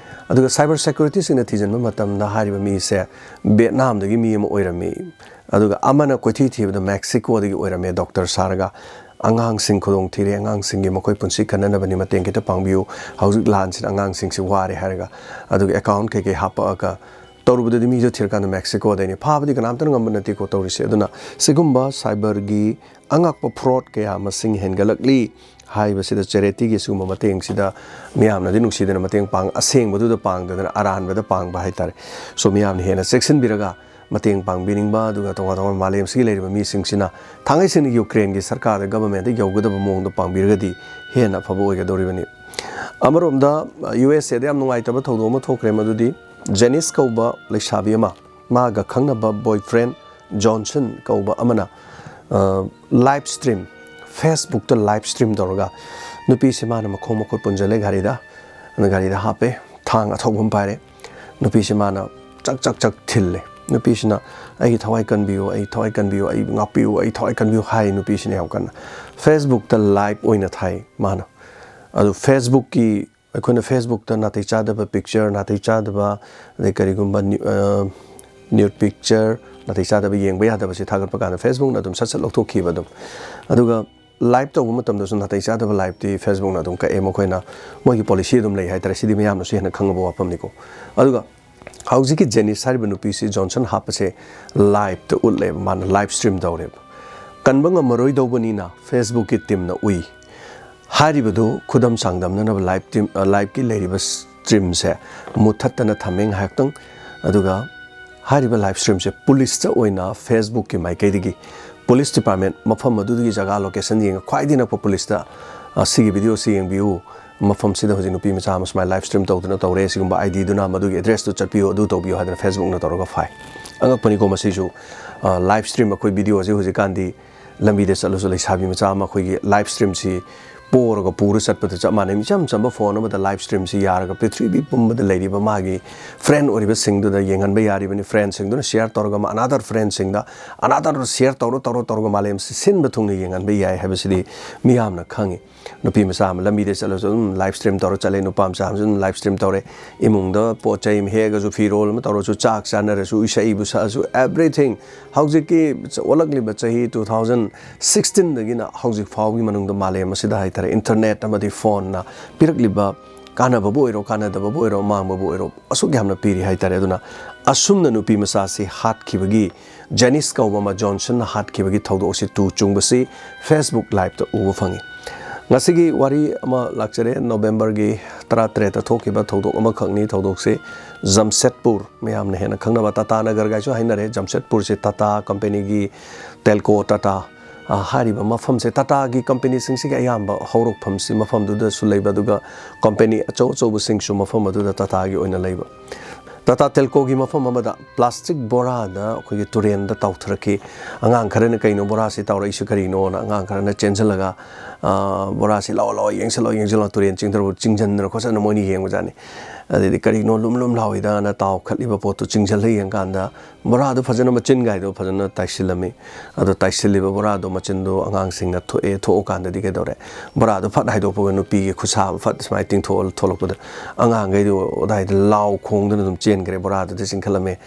ꯑꯗꯨꯒ cyber securityꯁꯤꯡꯅ ꯊꯤꯖꯤꯟꯕ ꯃꯇꯝꯗ ꯍꯥꯏꯔꯤꯕ ꯃꯤꯁꯦ ꯚꯤꯌꯦꯠꯅꯥꯝꯗꯒꯤ ꯃꯤ ꯑꯃ ꯑꯣꯏꯔꯝꯃꯤ꯫ ꯑꯗꯨꯒ ꯑꯃꯅ ꯀꯣꯏꯊꯤ ꯊꯤꯕꯗ ꯃꯦꯛꯁꯤꯀꯣꯗꯒꯤ ꯑꯣꯏꯔꯝꯃꯦ, ꯗꯣꯛꯇꯔ ꯁꯥꯔꯒ꯫ "ꯑꯉꯥꯡꯁꯤꯡ ꯈꯨꯗꯣꯡ ꯊꯤꯔꯦ, ꯑꯉꯥꯡꯁꯤꯡꯒꯤ ꯃꯈꯣꯏ ꯄꯨꯟꯁꯤ ꯀꯟꯅꯅꯕꯅꯤ, ꯃꯇꯦꯡ ꯈꯤꯇ ꯄꯥꯡꯕꯤꯌꯨ, ꯍꯧꯖꯤꯛ ꯂꯥꯟꯁꯤꯅ ꯑꯉꯥꯡꯁꯤꯡꯁꯤ ꯋꯥꯔꯦ" ꯍꯥꯏꯔꯒ꯫ ꯑꯗꯨꯒ account ꯀꯩꯀꯩ ꯍꯥꯞꯄꯛꯑꯒ ꯇꯧꯔꯨꯕꯗꯗꯤ ꯃꯤꯗꯣ ꯊꯤꯔꯀꯥꯟꯗ ꯃꯦꯛꯁꯤꯀꯣꯗꯩꯅꯤ꯫ ꯐꯥꯕꯗꯤ ꯀꯅꯥꯝꯇꯅ ꯉꯝꯕ ꯅꯠꯇꯦꯀꯣ ꯇꯧꯔꯤꯁꯦ꯫ ꯑꯗꯨꯅ ꯁꯤꯒꯨꯝꯕ cyberꯒꯤ ꯑꯉꯛꯄ fraud ꯀꯌꯥ ꯃꯁꯤꯡ ꯍꯦꯟꯒꯠꯂꯛꯂꯤ꯫ ꯍꯥꯏꯔꯤꯕꯁꯤꯗ charityꯒꯤ ꯁꯤꯒꯨꯝꯕ ꯃꯇꯦꯡꯁꯤꯗ ꯃꯤꯌꯥꯝꯅꯗꯤ ꯅꯨꯡꯁꯤꯗꯅ ꯃꯇꯦꯡ ꯄꯥꯡ-, ꯑꯁꯦꯡꯕꯗꯨꯗ ꯄꯥꯡꯗꯗꯅ ꯑꯔꯥꯟꯕꯗ ꯄꯥꯡꯕ ꯍꯥꯏꯇꯥꯔꯦ꯫ So ꯃꯤꯌꯥꯝꯅ ꯍꯦꯟꯅ ꯆꯦꯛꯁꯤꯟꯕꯤꯔꯒ ꯃꯇꯦꯡ ꯄꯥꯡꯕꯤꯅꯤꯡꯕ, ꯑꯗꯨꯒ ꯇꯣꯉꯥꯟ ꯇꯣꯉꯥꯟꯕ ꯃꯥꯂꯦꯝꯁꯤꯒꯤ ꯂꯩꯔꯤꯕ ꯃꯤꯁꯤꯡꯁꯤꯅ ꯊꯥꯡꯉꯩ ꯁꯦꯡꯅ ꯌꯨꯀ꯭ꯔꯦꯟꯒꯤ ꯁꯔꯀꯥꯔꯗ, governmentꯗ ꯌꯧꯒꯗꯕ ꯃꯑꯣꯡꯗ ꯄꯥꯡꯕꯤꯔꯒꯗꯤ ꯍꯦꯟꯅ ꯑꯐꯕ ꯑꯣꯏꯒꯗꯧꯔꯤꯕꯅꯤ꯫ ꯑꯃꯔꯣꯝꯗ, USAꯗ ꯌꯥꯝ ꯅꯨꯡꯉꯥꯏꯇꯕ ꯊꯧꯗꯣꯛ ꯑꯃ ꯊꯣꯛꯈ꯭ꯔꯦ, ꯃꯗꯨꯗꯤ ꯖꯦꯅꯤꯁ ꯀꯧꯕ ꯂꯩꯁꯥꯕꯤ ꯑꯃ, ꯃꯥꯒ ꯈꯪꯅꯕ boyfriend ꯖꯣꯟꯁꯟ ꯀꯧꯕ ꯑꯃꯅ, ꯑ, live stream, Facebookꯇ live stream ꯇꯧꯔꯒ ꯅꯨꯄꯤꯁꯦ ꯃꯥꯅ ꯃꯈꯣꯡ ꯃꯈꯨꯠ ꯄꯨꯟꯁꯤꯜꯂꯦ ꯒꯥꯔꯤꯗ, ꯑꯗꯨ ꯒꯥꯔꯤꯗ ꯍꯥꯞꯄꯦ, ꯊꯥꯡ ꯑꯊꯧꯕ ꯑꯃ ꯄꯥꯏꯔꯦ꯫ ꯅꯨꯄꯤꯁꯦ ꯃꯥꯅ ꯆꯛ ꯆꯛ ꯆꯛ ꯊꯤꯜꯂꯦ꯫ ꯅꯨꯄꯤꯁꯤꯅ, "ꯑꯩꯒꯤ ꯊꯋꯥꯏ ꯀꯟꯕꯤꯌꯨ, ꯑꯩ ꯊꯋꯥꯏ ꯀꯟꯕꯤꯌꯨ, ꯑꯩ ꯉꯥꯛꯄꯤꯌꯨ, ꯑꯩ ꯊꯋꯥꯏ ꯀꯟꯕꯤꯌꯨ" ꯍꯥꯏ ꯅꯨꯄꯤꯁꯤꯅ ꯌꯥꯝ ꯀꯟꯅ꯫ Facebookꯇ live ꯑꯣꯏꯅ ꯊꯥꯏ ꯃꯥꯅ꯫ ꯑꯗꯨ Facebookꯀꯤ, ꯑꯩꯈꯣꯏꯅ Facebookꯇ ꯅꯥꯇꯩ ꯆꯥꯗꯕ picture, ꯅꯥꯇꯩ ꯆꯥꯗꯕ, ꯑꯗꯩ ꯀꯔꯤꯒꯨꯝꯕ ꯅ꯭ꯌꯨ-, ꯑ, nude picture, ꯅꯥꯇꯩ ꯆꯥꯗꯕ, ꯌꯦꯡꯕ ꯌꯥꯗꯕꯁꯤ ꯊꯥꯒꯠꯄ ꯀꯥꯟꯗ Facebookꯅ ꯑꯗꯨꯝ ꯁꯠ ꯁꯠ ꯂꯧꯊꯣꯛꯈꯤꯕ ꯑꯗꯨꯝ꯫ ꯑꯗꯨꯒ live ꯇꯧꯕ ꯃꯇꯝꯗꯁꯨ ꯅꯥꯇꯩ ꯆꯥꯗꯕ liveꯇꯤ Facebookꯅ ꯑꯗꯨꯝ ꯀꯛꯑꯦ꯫ ꯃꯈꯣꯏꯅ, ꯃꯣꯏꯒꯤ policy ꯑꯗꯨꯝ ꯂꯩ ꯍꯥꯏꯇꯥꯔꯦ꯫ ꯁꯤꯗꯤ ꯃꯌꯥꯝꯅꯁꯨ ꯍꯦꯟꯅ ꯈꯪꯉꯕ ꯋꯥꯐꯝꯅꯤꯀꯣ꯫ ꯑꯗꯨꯒ ꯍꯧꯖꯤꯛꯀꯤ ꯖꯦꯅꯤꯁ ꯍꯥꯏꯔꯤꯕ ꯅꯨꯄꯤꯁꯤ ꯖꯣꯟꯁꯟ ꯍꯥꯞꯄꯁꯦ liveꯇ ꯎꯠꯂꯦꯕ, ꯃꯥꯅ live stream ꯇꯧꯔꯦꯕ꯫ ꯀꯟꯕ ꯉꯝꯃꯔꯣꯏꯗꯧꯕꯅꯤꯅ Facebookꯀꯤ teamꯅ ꯎꯏ꯫ ꯍꯥꯏꯔꯤꯕꯗꯨ ꯈꯨꯗꯝ ꯆꯥꯡꯗꯝꯅꯅꯕ live team, ꯑ, liveꯀꯤ ꯂꯩꯔꯤꯕ streamꯁꯦ ꯃꯨꯠꯊꯠꯇꯅ ꯊꯝꯃꯦ ꯉꯥꯏꯍꯥꯛꯇꯪ꯫ ꯑꯗꯨꯒ ꯍꯥꯏꯔꯤꯕ live streamꯁꯦ policeꯇ ꯑꯣꯏꯅ Facebookꯀꯤ ꯃꯥꯏꯀꯩꯗꯒꯤ police department, ꯃꯐꯝ ꯑꯗꯨꯒꯤ ꯖꯒꯥ location ꯌꯦꯡꯉ ꯈ꯭ꯋꯥꯏꯗꯒꯤ ꯅꯛꯄ policeꯇ, ꯑ, "ꯁꯤꯒꯤ videoꯁꯤ ꯌꯦꯡꯕꯤꯌꯨ, ꯃꯐꯝꯁꯤꯗ ꯍꯧꯖꯤꯛ ꯅꯨꯄꯤ ꯃꯆꯥ ꯑꯃ ꯁꯨꯃꯥꯏꯅ live stream ꯇꯧꯗꯨꯅ ꯇꯧꯔꯦ, ꯁꯤꯒꯨꯝꯕ IDꯗꯨꯅ ꯃꯗꯨꯒꯤ addressꯇꯨ ꯆꯠꯄꯤꯌꯨ, ꯑꯗꯨ ꯇꯧꯕꯤꯌꯨ" ꯍꯥꯏꯗꯅ Facebookꯅ ꯇꯧꯔꯒ ꯐꯥꯏ꯫ ꯑꯉꯛꯄꯅꯤꯀꯣ ꯃꯁꯤꯁꯨ꯫ ꯑ, live stream ꯑꯩꯈꯣꯏ videoꯁꯦ ꯍꯧꯖꯤꯛꯀꯥꯟꯗꯤ ꯂꯝꯕꯤꯗ ꯆꯠꯂꯁꯨ ꯂꯩꯁꯥꯕꯤ ꯃꯆꯥ ꯑꯃ ꯑꯩꯈꯣꯏꯒꯤ live streamꯁꯤ ꯄꯣꯔꯒ ꯄꯨꯔ ꯆꯠꯄꯗ ꯆꯞ ꯃꯥꯟꯅꯩ꯫ ꯏꯆꯝ ꯆꯝꯕ ꯐꯣꯟ ꯑꯃꯗ ꯂꯥꯏꯚ ꯁ꯭ꯇ꯭ꯔꯤꯝꯁꯤ ꯌꯥꯔꯒ ꯄ꯭ꯔꯤꯊꯤꯕꯤ ꯄꯨꯝꯕꯗ ꯂꯩꯔꯤꯕ ꯃꯥꯒꯤ ꯐ꯭ꯔꯦꯟ ꯑꯣꯏꯔꯤꯕꯁꯤꯡꯗꯨꯗ ꯌꯦꯡꯍꯟꯕ ꯌꯥꯔꯤꯕꯅꯤ꯫ ꯐ꯭ꯔꯦꯟꯁꯤꯡꯗꯨꯅ ꯁꯤꯌꯔ ꯇꯧꯔꯒ ꯑꯅꯥꯗꯔ ꯐ꯭ꯔꯦꯟꯁꯤꯡꯗ ꯑꯅꯥꯗꯔ ꯁꯤꯌꯔ ꯇꯧꯔ ꯇꯧꯔ ꯇꯧꯔꯒ ꯃꯥꯂꯦꯝꯁꯤ ꯁꯤꯟꯕ ꯊꯨꯡꯅ ꯌꯦꯡꯍꯟꯕ ꯌꯥꯏ ꯍꯥꯏꯕꯁꯤꯗꯤ ꯃꯤꯌꯥꯝꯅ ꯈꯪꯉꯤ꯫ ꯅꯨꯄꯤ ꯃꯆꯥ ꯑꯃ ꯂꯝꯕꯤꯗ ꯆꯠꯂꯁꯨ ꯑꯗꯨꯝ ꯂꯥꯏꯚ ꯁ꯭ꯇ꯭ꯔꯤꯝ ꯇꯧꯔ ꯆꯠꯂꯦ, ꯅꯨꯄꯥ ꯃꯆꯥ ꯑꯃꯁꯨ ꯑꯗꯨꯝ ꯂꯥꯏꯚ ꯁ꯭ꯇ꯭ꯔꯤꯝ ꯇꯧꯔꯦ꯫ ꯏꯃꯨꯡꯗ ꯄꯣꯠ ꯆꯩ ꯑꯃ ꯍꯦꯛꯑꯒꯁꯨ, ꯐꯤꯔꯣꯜ ꯑꯃ ꯇꯧꯔꯁꯨ, ꯆꯥꯛ ꯆꯥꯅꯔꯁꯨ, ꯏꯁꯩꯕꯨ ꯁꯛꯑꯁꯨ, ꯑꯦꯚ꯭ꯔꯤꯊꯤꯡ꯫ ꯍꯧꯖꯤꯛꯀꯤ ꯑꯣꯜꯂꯛꯂꯤꯕ ꯆꯍꯤ ꯇꯨ ꯊꯥꯎꯖꯟ ꯁꯤꯛꯁꯇꯤꯟꯗꯒꯤꯅ ꯍꯧꯖꯤꯛ ꯐꯥꯎꯒꯤ ꯃꯅꯨꯡꯗ ꯃꯥꯂꯦꯝ ꯑꯁꯤꯗ ꯍꯥꯏꯇꯥꯔꯦ, ꯏꯟꯇꯔꯅꯦꯠ ꯑꯃꯗꯤ ꯐꯣꯟꯅ ꯄꯤꯔꯛꯂꯤꯕ ꯀꯥꯟꯅꯕꯕꯨ ꯑꯣꯏꯔꯣ, ꯀꯥꯟꯅꯗꯕꯕꯨ ꯑꯣꯏꯔꯣ, ꯑꯃꯥꯡꯕꯕꯨ ꯑꯣꯏꯔꯣ, ꯑꯁꯨꯛ ꯌꯥꯝꯅ ꯄꯤꯔꯤ ꯍꯥꯏꯇꯥꯔꯦ꯫ ꯑꯗꯨꯅ ꯑꯁꯨꯝꯅ ꯅꯨꯄꯤ ꯃꯆꯥꯁꯤ ꯍꯥꯠꯈꯤꯕꯒꯤ, ꯖꯦꯅꯤꯁ ꯀꯧꯕ ꯑꯃ ꯖꯣꯟꯁꯟꯅ ꯍꯥꯠꯈꯤꯕꯒꯤ ꯊꯧꯗꯣꯛ ꯑꯁꯤ ꯇꯨ ꯆꯨꯡꯕꯁꯤ ꯐꯦꯁꯕꯨꯛ ꯂꯥꯏꯚꯇ ꯎꯕ ꯐꯪꯉꯤ꯫ ꯉꯁꯤꯒꯤ ꯋꯥꯔꯤ ꯑꯃ ꯂꯥꯛꯆꯔꯦ, ꯅꯣꯕꯦꯝꯕꯔꯒꯤ ꯇꯔꯥꯇꯔꯦꯠꯇ ꯊꯣꯛꯈꯤꯕ ꯊꯧꯗꯣꯛ ꯑꯃꯈꯛꯅꯤ꯫ ꯊꯧꯗꯣꯛꯁꯤ ꯖꯝꯁꯦꯠꯄꯨꯔ, ꯃꯌꯥꯝꯅ ꯍꯦꯟꯅ ꯈꯪꯅꯕ ꯇꯥꯇꯥ ꯅꯒꯔꯒꯥꯏꯁꯨ ꯍꯥꯏꯅꯔꯦ, ꯖꯝꯁꯦꯠꯄꯨꯔꯁꯤ ꯇꯥꯇꯥ ꯀꯝꯄꯦꯅꯤꯒꯤ, ꯇꯦꯜꯀꯣ ꯇꯥꯇꯥ, ꯑ, ꯍꯥꯏꯔꯤꯕ ꯃꯐꯝꯁꯦ ꯇꯥꯇꯥꯒꯤ ꯀꯝꯄꯦꯅꯤꯁꯤꯡꯁꯤꯒꯤ ꯑꯌꯥꯝꯕ ꯍꯧꯔꯛꯐꯝꯁꯤ ꯃꯐꯝꯗꯨꯗꯁꯨ ꯂꯩꯕ, ꯑꯗꯨꯒ ꯀꯝꯄꯦꯅꯤ ꯑꯆꯧ ꯑꯆꯧꯕꯁꯤꯡꯁꯨ ꯃꯐꯝ ꯑꯗꯨꯗ ꯇꯥꯇꯥꯒꯤ ꯑꯣꯏꯅ ꯂꯩꯕ꯫ ꯇꯥꯇꯥ ꯇꯦꯜꯀꯣꯒꯤ ꯃꯐꯝ ꯑꯃꯗ ꯄ꯭ꯂꯥꯁꯇꯤꯛ ꯕꯣꯔꯥꯗ ꯑꯩꯈꯣꯏꯒꯤ ꯇꯨꯔꯦꯟꯗ ꯇꯥꯎꯊꯔꯛꯈꯤ꯫ ꯑꯉꯥꯡ ꯈꯔꯅ "ꯀꯩꯅꯣ ꯕꯣꯔꯥꯁꯤ ꯇꯥꯎꯔꯛꯏꯁꯤ ꯀꯔꯤꯅꯣꯅ?" ꯑꯉꯥꯡ ꯈꯔꯅ ꯆꯦꯟꯁꯤꯜꯂꯒ, ꯑ, "ꯕꯣꯔꯥꯁꯤ ꯂꯥꯛꯑꯣ, ꯂꯥꯛꯑꯣ, ꯌꯦꯡꯁꯤꯜꯂꯣ, ꯌꯦꯡꯁꯤꯜꯂꯣ", ꯇꯨꯔꯦꯟ ꯆꯤꯡꯊꯔꯛꯄ ꯆꯤꯡꯁꯤꯟꯗꯅ ꯈꯣꯠꯆꯟꯗꯅ ꯃꯣꯏꯅ ꯌꯦꯡꯕꯖꯥꯠꯅꯤ꯫ ꯑꯗꯩꯗꯤ "ꯀꯔꯤꯅꯣ ꯂꯨꯝ ꯂꯨꯝ ꯂꯥꯎꯏꯗꯅ?" ꯇꯥꯎꯈꯠꯂꯤꯕ ꯄꯣꯠꯇꯨ ꯆꯤꯡꯁꯤꯜꯂ ꯌꯦꯡꯀꯥꯟꯗ ꯕꯣꯔꯥꯗꯨ ꯐꯖꯅ ꯃꯆꯤꯟꯒꯥꯏꯗꯣ ꯐꯖꯅ ꯇꯥꯏꯁꯤꯜꯂꯝꯃꯤ꯫ ꯑꯗꯣ ꯇꯥꯏꯁꯤꯜꯂꯤꯕ ꯕꯣꯔꯥꯗꯣ ꯃꯆꯤꯟꯗꯣ ꯑꯉꯥꯡꯁꯤꯡꯅ ꯊꯣꯛꯑꯦ, ꯊꯣꯛꯑꯀꯥꯟꯗꯗꯤ ꯀꯩꯗꯧꯔꯦ? ꯕꯣꯔꯥꯗꯣ ꯐꯠ ꯍꯥꯏꯗꯣꯛꯄꯒ ꯅꯨꯄꯤꯒꯤ ꯈꯨꯠꯁꯥ ꯐꯠ ꯁꯨꯃꯥꯏꯅ ꯇꯤꯡꯊꯣꯛꯑ ꯊꯣꯛꯂꯛꯄꯗ ꯑꯉꯥꯡꯈꯩꯗꯣ ꯑꯗꯥꯏꯗ ꯂꯥꯎ ꯈꯣꯡꯗꯅ ꯑꯗꯨꯝ ꯆꯦꯟꯈ꯭ꯔꯦ, ꯕꯣꯔꯥꯗꯨꯗꯤ ꯆꯤꯡꯈꯠꯂꯝꯃꯦ꯫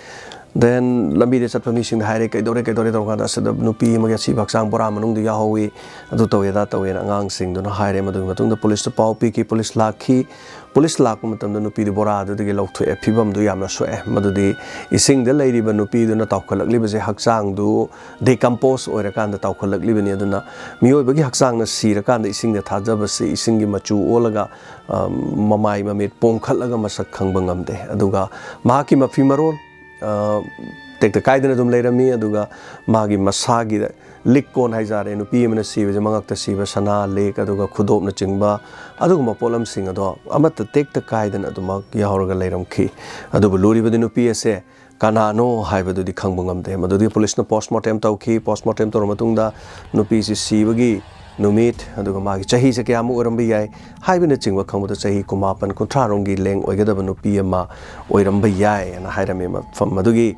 ꯗꯦꯟ ꯂꯝꯕꯤꯗ ꯆꯠꯄ ꯃꯤꯁꯤꯡꯗ ꯍꯥꯏꯔꯦ, "ꯀꯩꯗꯧꯔꯦ, ꯀꯩꯗꯧꯔꯦ?" ꯇꯧꯔꯀꯥꯟꯗ, "ꯑꯁꯤꯗ ꯅꯨꯄꯤ ꯑꯃꯒꯤ ꯑꯁꯤꯕ ꯍꯛꯆꯥꯡ ꯕꯣꯔꯥ ꯃꯅꯨꯡꯗ ꯌꯥꯎꯍꯧꯋꯤ, ꯑꯗꯨ ꯇꯧꯋꯦ, ꯑꯗꯥ ꯇꯧꯋꯦꯅ" ꯑꯉꯥꯡꯁꯤꯡꯗꯨꯅ ꯍꯥꯏꯔꯦ꯫ ꯃꯗꯨꯒꯤ ꯃꯇꯨꯡꯗ ꯄꯨꯂꯤꯁꯇ ꯄꯥꯎ ꯄꯤꯈꯤ, ꯄꯨꯂꯤꯁ ꯂꯥꯛꯈꯤ꯫ ꯄꯨꯂꯤꯁ ꯂꯥꯛꯄ ꯃꯇꯝꯗ ꯅꯨꯄꯤꯗꯨ ꯕꯣꯔꯥꯗꯨꯗꯒꯤ ꯂꯧꯊꯣꯛꯑꯦ꯫ ꯐꯤꯕꯝꯗꯨ ꯌꯥꯝꯅ ꯁꯣꯛꯑꯦ꯫ ꯃꯗꯨꯗꯤ ꯏꯁꯤꯡꯗ ꯂꯩꯔꯤꯕ ꯅꯨꯄꯤꯗꯨꯅ ꯇꯥꯎꯈꯠꯂꯛꯂꯤꯕꯁꯦ ꯍꯛꯆꯥꯡꯗꯨ ꯗꯤꯀꯝꯄꯣꯁ ꯑꯣꯏꯔꯀꯥꯟꯗ ꯇꯥꯎꯈꯠꯂꯛꯂꯤꯕꯅꯤ꯫ ꯑꯗꯨꯅ ꯃꯤꯑꯣꯏꯕꯒꯤ ꯍꯛꯆꯥꯡꯅ ꯁꯤꯔꯀꯥꯟꯗ ꯏꯁꯤꯡꯗ ꯊꯥꯖꯕꯁꯤ ꯏꯁꯤꯡꯒꯤ ꯃꯆꯨ ꯑꯣꯜꯂꯒ, ꯑ, ꯃꯃꯥꯏ ꯃꯃꯤꯠ ꯄꯣꯝꯈꯠꯂꯒ ꯃꯁꯛ ꯈꯪꯕ ꯉꯝꯗꯦ꯫ ꯑꯗꯨꯒ ꯃꯍꯥꯛꯀꯤ ꯃꯐꯤ ꯃꯔꯣꯜ, ꯑ, ꯇꯦꯛꯇ ꯀꯥꯏꯗꯅ ꯑꯗꯨꯝ ꯂꯩꯔꯝꯃꯤ꯫ ꯑꯗꯨꯒ ꯃꯥꯒꯤ ꯃꯁꯥꯒꯤ ꯂꯤꯛ ꯀꯣꯟ ꯍꯥꯏꯖꯔꯦ, ꯅꯨꯄꯤ ꯑꯃꯅ ꯁꯤꯕꯁꯦ ꯃꯉꯛꯇ ꯁꯤꯕ ꯁꯅꯥ, ꯂꯤꯛ, ꯑꯗꯨꯒ ꯈꯨꯗꯣꯞꯅꯆꯤꯡꯕ ꯑꯗꯨꯒꯨꯝꯕ ꯄꯣꯠꯂꯝꯁꯤꯡ ꯑꯗꯣ ꯑꯃꯠꯇ ꯇꯦꯛꯇ ꯀꯥꯏꯗꯅ ꯑꯗꯨꯃꯛ ꯌꯥꯎꯔꯒ ꯂꯩꯔꯝꯈꯤ꯫ ꯑꯗꯨꯕꯨ ꯂꯨꯔꯤꯕꯗꯤ ꯅꯨꯄꯤ ꯑꯁꯦ ꯀꯅꯥꯅꯣ ꯍꯥꯏꯕꯗꯨꯗꯤ ꯈꯪꯕ ꯉꯝꯗꯦ꯫ ꯃꯗꯨꯗꯤ ꯄꯨꯂꯤꯁꯅ ꯄꯣꯁꯃꯣꯔꯇꯦꯝ ꯇꯧꯈꯤ꯫ ꯄꯣꯁꯃꯣꯔꯇꯦꯝ ꯇꯧꯔꯕ ꯃꯇꯨꯡꯗ ꯅꯨꯄꯤꯁꯤ ꯁꯤꯕꯒꯤ ꯅꯨꯃꯤꯠ, ꯑꯗꯨꯒ ꯃꯥꯒꯤ ꯆꯍꯤꯁꯦ ꯀꯌꯥꯃꯨꯛ ꯑꯣꯏꯔꯝꯕ ꯌꯥꯏ ꯍꯥꯏꯕꯅꯆꯤꯡꯕ ꯈꯪꯕꯗ ꯆꯍꯤ ꯀꯨꯟꯃꯥꯄꯟ ꯀꯨꯟꯊ꯭ꯔꯥ ꯔꯣꯝꯒꯤ ꯂꯦꯡ ꯑꯣꯏꯒꯗꯕ ꯅꯨꯄꯤ ꯑꯃ ꯑꯣꯏꯔꯝꯕ ꯌꯥꯏ ꯍꯥꯏꯅ ꯍꯥꯏꯔꯝꯃꯤ꯫ ꯃꯐꯝ ꯑꯗꯨꯒꯤ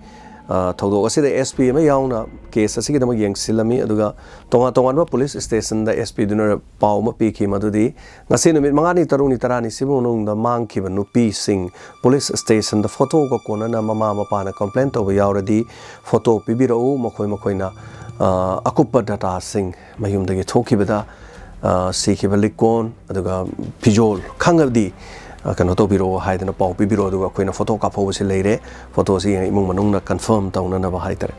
ꯊꯧꯗꯣꯛ ꯑꯁꯤꯗ ꯑꯦꯁ ꯄꯤ ꯑꯃ ꯌꯥꯎꯅ ꯀꯦꯁ ꯑꯁꯤꯒꯤꯗꯃꯛ ꯌꯦꯡꯁꯤꯜꯂꯝꯃꯤ꯫ ꯑꯗꯨꯒ ꯇꯣꯉꯥꯟ ꯇꯣꯉꯥꯟꯕ ꯄꯨꯂꯤꯁ ꯁ꯭ꯇꯦꯁꯟꯗ ꯑꯦꯁ ꯄꯤꯗꯨꯅ ꯄꯥꯎ ꯑꯃ ꯄꯤꯈꯤ, ꯃꯗꯨꯗꯤ ꯉꯁꯤ ꯅꯨꯃꯤꯠ ꯃꯉꯥꯅꯤ, ꯇꯔꯨꯛꯅꯤ, ꯇꯔꯥꯅꯤ ꯁꯤꯕꯨ ꯃꯅꯨꯡꯗ ꯃꯥꯡꯈꯤꯕ ꯅꯨꯄꯤꯁꯤꯡ ꯄꯨꯂꯤꯁ ꯁ꯭ꯇꯦꯁꯟꯗ ꯐꯣꯇꯣꯒ ꯀꯣꯟꯅꯅ ꯃꯃꯥ ꯃꯄꯥꯅ ꯀꯝꯄ꯭ꯂꯦꯟ ꯇꯧꯕ ꯌꯥꯎꯔꯗꯤ ꯐꯣꯇꯣ ꯄꯤꯕꯤꯔꯛꯎ꯫ ꯃꯈꯣꯏ ꯃꯈꯣꯏꯅ ꯑꯀꯨꯞꯄ ꯗꯇꯥꯁꯤꯡ, ꯃꯌꯨꯝꯗꯒꯤ ꯊꯣꯛꯈꯤꯕꯗ ꯁꯤꯈꯤꯕ ꯂꯤꯛꯀꯣꯟ, ꯑꯗꯨꯒ ꯐꯤꯖꯣꯜ ꯈꯪꯉꯕꯗꯤ ꯀꯩꯅꯣ ꯇꯧꯕꯤꯔꯛꯑꯣ ꯍꯥꯏꯗꯅ ꯄꯥꯎ ꯄꯤꯕꯤꯔꯛꯑꯣ, ꯑꯗꯨꯒ ꯑꯩꯈꯣꯏꯅ ꯐꯣꯇꯣ ꯀꯥꯞꯍꯧꯕꯁꯤ ꯂꯩꯔꯦ, ꯐꯣꯇꯣꯁꯤ ꯌꯦꯡꯉ ꯏꯃꯨꯡ ꯃꯅꯨꯡꯅ ꯀꯟꯐꯥꯔꯝ ꯇꯧꯅꯅꯕ ꯍꯥꯏꯇꯥꯔꯦ꯫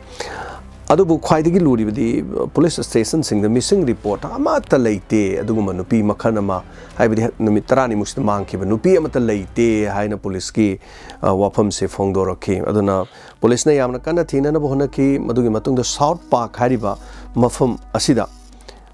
ꯑꯗꯨꯕꯨ ꯈ꯭ꯋꯥꯏꯗꯒꯤ ꯂꯨꯔꯤꯕꯗꯤ ꯄꯨꯂꯤꯁ ꯁ꯭ꯇꯦꯁꯟꯁꯤꯡꯗ ꯃꯤꯁꯤꯡ ꯔꯤꯄꯣꯔꯠ ꯑꯃꯠꯇ ꯂꯩꯇꯦ꯫ ꯑꯗꯨꯒꯨꯝꯕ ꯅꯨꯄꯤ ꯃꯈꯜ ꯑꯃ, ꯍꯥꯏꯕꯗꯤ ꯅꯨꯃꯤꯠ ꯇꯔꯥꯅꯤꯃꯨꯛꯁꯤꯗ ꯃꯥꯡꯈꯤꯕ ꯅꯨꯄꯤ ꯑꯃꯠꯇ ꯂꯩꯇꯦ ꯍꯥꯏꯅ ꯄꯨꯂꯤꯁꯀꯤ ꯋꯥꯐꯝꯁꯦ ꯐꯣꯡꯗꯣꯔꯛꯈꯤ꯫ ꯑꯗꯨꯅ ꯄꯨꯂꯤꯁꯅ ꯌꯥꯝꯅ ꯀꯟꯅ ꯊꯤꯅꯅꯕ ꯍꯣꯠꯅꯈꯤ꯫ ꯃꯗꯨꯒꯤ ꯃꯇꯨꯡꯗ ꯁꯥꯎꯠ ꯄꯥꯔꯛ ꯍꯥꯏꯔꯤꯕ ꯃꯐꯝ ꯑꯁꯤꯗ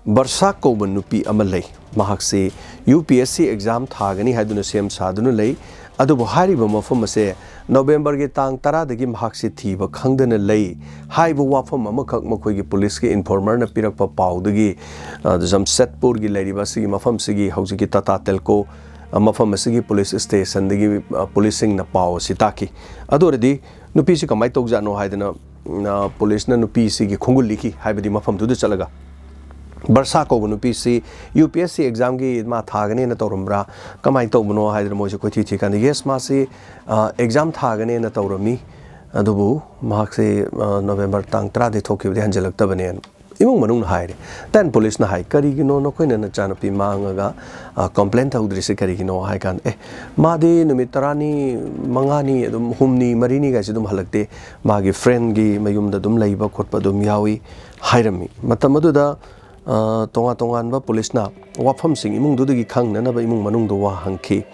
ꯕꯔꯁꯥ ꯀꯧꯕ ꯅꯨꯄꯤ ꯑꯃ ꯂꯩ꯫ ꯃꯍꯥꯛꯁꯤ U P S C exam ꯊꯥꯒꯅꯤ ꯍꯥꯏꯗꯨꯅ ꯁꯦꯝ ꯁꯥꯗꯨꯅ ꯂꯩ꯫ ꯑꯗꯨꯕꯨ ꯍꯥꯏꯔꯤꯕ ꯃꯐꯝ ꯑꯁꯦ ꯅꯣꯕꯦꯝꯕꯔꯒꯤ ꯇꯥꯡ ꯇꯔꯥꯗꯒꯤ ꯃꯍꯥꯛꯁꯤ ꯊꯤꯕ ꯈꯪꯗꯅ ꯂꯩ ꯍꯥꯏꯕ ꯋꯥꯐꯝ ꯑꯃꯈꯛ ꯃꯈꯣꯏꯒꯤ ꯄꯨꯂꯤꯁꯀꯤ ꯏꯟꯐꯣꯔꯃꯔꯅ ꯄꯤꯔꯛꯄ ꯄꯥꯎꯗꯒꯤ, ꯑ, ꯖꯝꯁꯦꯠꯄꯨꯔꯒꯤ ꯂꯩꯔꯤꯕ ꯑꯁꯤꯒꯤ ꯃꯐꯝꯁꯤꯒꯤ ꯍꯧꯖꯤꯛꯀꯤ ꯇꯥꯇꯥ ꯇꯦꯜꯀꯣ, ꯑ, ꯃꯐꯝ ꯑꯁꯤꯒꯤ ꯄꯨꯂꯤꯁ ꯁ꯭ꯇꯦꯁꯟꯗꯒꯤ, ꯑ, ꯄꯨꯂꯤꯁꯁꯤꯡꯅ ꯄꯥꯎ ꯑꯁꯤ ꯇꯥꯈꯤ꯫ ꯑꯗꯨ ꯑꯣꯏꯔꯗꯤ ꯅꯨꯄꯤꯁꯤ ꯀꯃꯥꯏꯅ ꯇꯧꯖꯥꯠꯅꯣ ꯍꯥꯏꯗꯅ, ꯑ, ꯄꯨꯂꯤꯁꯅ ꯅꯨꯄꯤꯁꯤꯒꯤ ꯈꯣꯡꯒꯨꯜ ꯂꯤꯈꯤ, ꯍꯥꯏꯕꯗꯤ ꯃꯐꯝꯗꯨꯗ ꯆꯠꯂꯒ ꯕꯔꯁꯥ ꯀꯧꯕ ꯅꯨꯄꯤꯁꯤ ꯌꯨ ꯄꯤ ꯑꯦꯁ ꯁꯤ ꯑꯦꯛꯖꯥꯝꯒꯤ ꯃꯥ ꯊꯥꯒꯅꯦꯅ ꯇꯧꯔꯝꯕ꯭ꯔꯥ, ꯀꯃꯥꯏꯅ ꯇꯧꯕꯅꯣ ꯍꯥꯏꯗꯅ ꯃꯣꯏꯁꯦ ꯀꯣꯏꯊꯤ ꯊꯤꯀꯥꯟꯗ, ꯌꯦꯁ, ꯃꯥꯁꯤ, ꯑ, ꯑꯦꯛꯖꯥꯝ ꯊꯥꯒꯅꯦꯅ ꯇꯧꯔꯝꯃꯤ, ꯑꯗꯨꯕꯨ ꯃꯍꯥꯛꯁꯤ, ꯑ, ꯅꯣꯕꯦꯝꯕꯔ ꯇꯥꯡ ꯇꯔꯥꯗꯒꯤ ꯊꯣꯛꯈꯤꯕꯗꯒꯤ ꯍꯟꯖꯤꯜꯂꯛꯇꯕꯅꯦꯅ ꯏꯃꯨꯡ ꯃꯅꯨꯡꯅ ꯍꯥꯏꯔꯦ꯫ Then ꯄꯨꯂꯤꯁꯅ ꯍꯥꯏ, "ꯀꯔꯤꯒꯤꯅꯣ ꯅꯈꯣꯏꯅ ꯅꯆꯥꯅꯨꯄꯤ ꯃꯥꯡꯉꯒ, ꯑ, ꯀꯝꯄ꯭ꯂꯦꯟ ꯇꯧꯗ꯭ꯔꯤꯁꯤ ꯀꯔꯤꯒꯤꯅꯣ?" ꯍꯥꯏ ꯀꯥꯟꯗ, "ꯑꯦ, ꯃꯥꯗꯤ ꯅꯨꯃꯤꯠ ꯇꯔꯥꯅꯤ, ꯃꯉꯥꯅꯤ, ꯑꯗꯨꯝ ꯍꯨꯝꯅꯤ, ꯃꯔꯤꯅꯤ ꯀꯥꯏꯁꯦ ꯑꯗꯨꯝ ꯍꯜꯂꯛꯇꯦ, ꯃꯥꯒꯤ ꯐ꯭ꯔꯦꯟꯒꯤ ꯃꯌꯨꯝꯗ ꯑꯗꯨꯝ ꯂꯩꯕ ꯈꯣꯠꯄ ꯑꯗꯨꯝ ꯌꯥꯎꯏ" ꯍꯥꯏꯔꯝꯃꯤ꯫ ꯃꯇꯝ ꯑꯗꯨꯗ, ꯑ, ꯇꯣꯉꯥꯟ ꯇꯣꯉꯥꯟꯕ ꯄꯨꯂꯤꯁꯅ ꯋꯥꯐꯝꯁꯤꯡ ꯏꯃꯨꯡꯗꯨꯗꯒꯤ ꯈꯪꯅꯅꯕ ꯏꯃꯨꯡ ꯃꯅꯨꯡꯗ ꯋꯥ ꯍꯪꯈꯤ꯫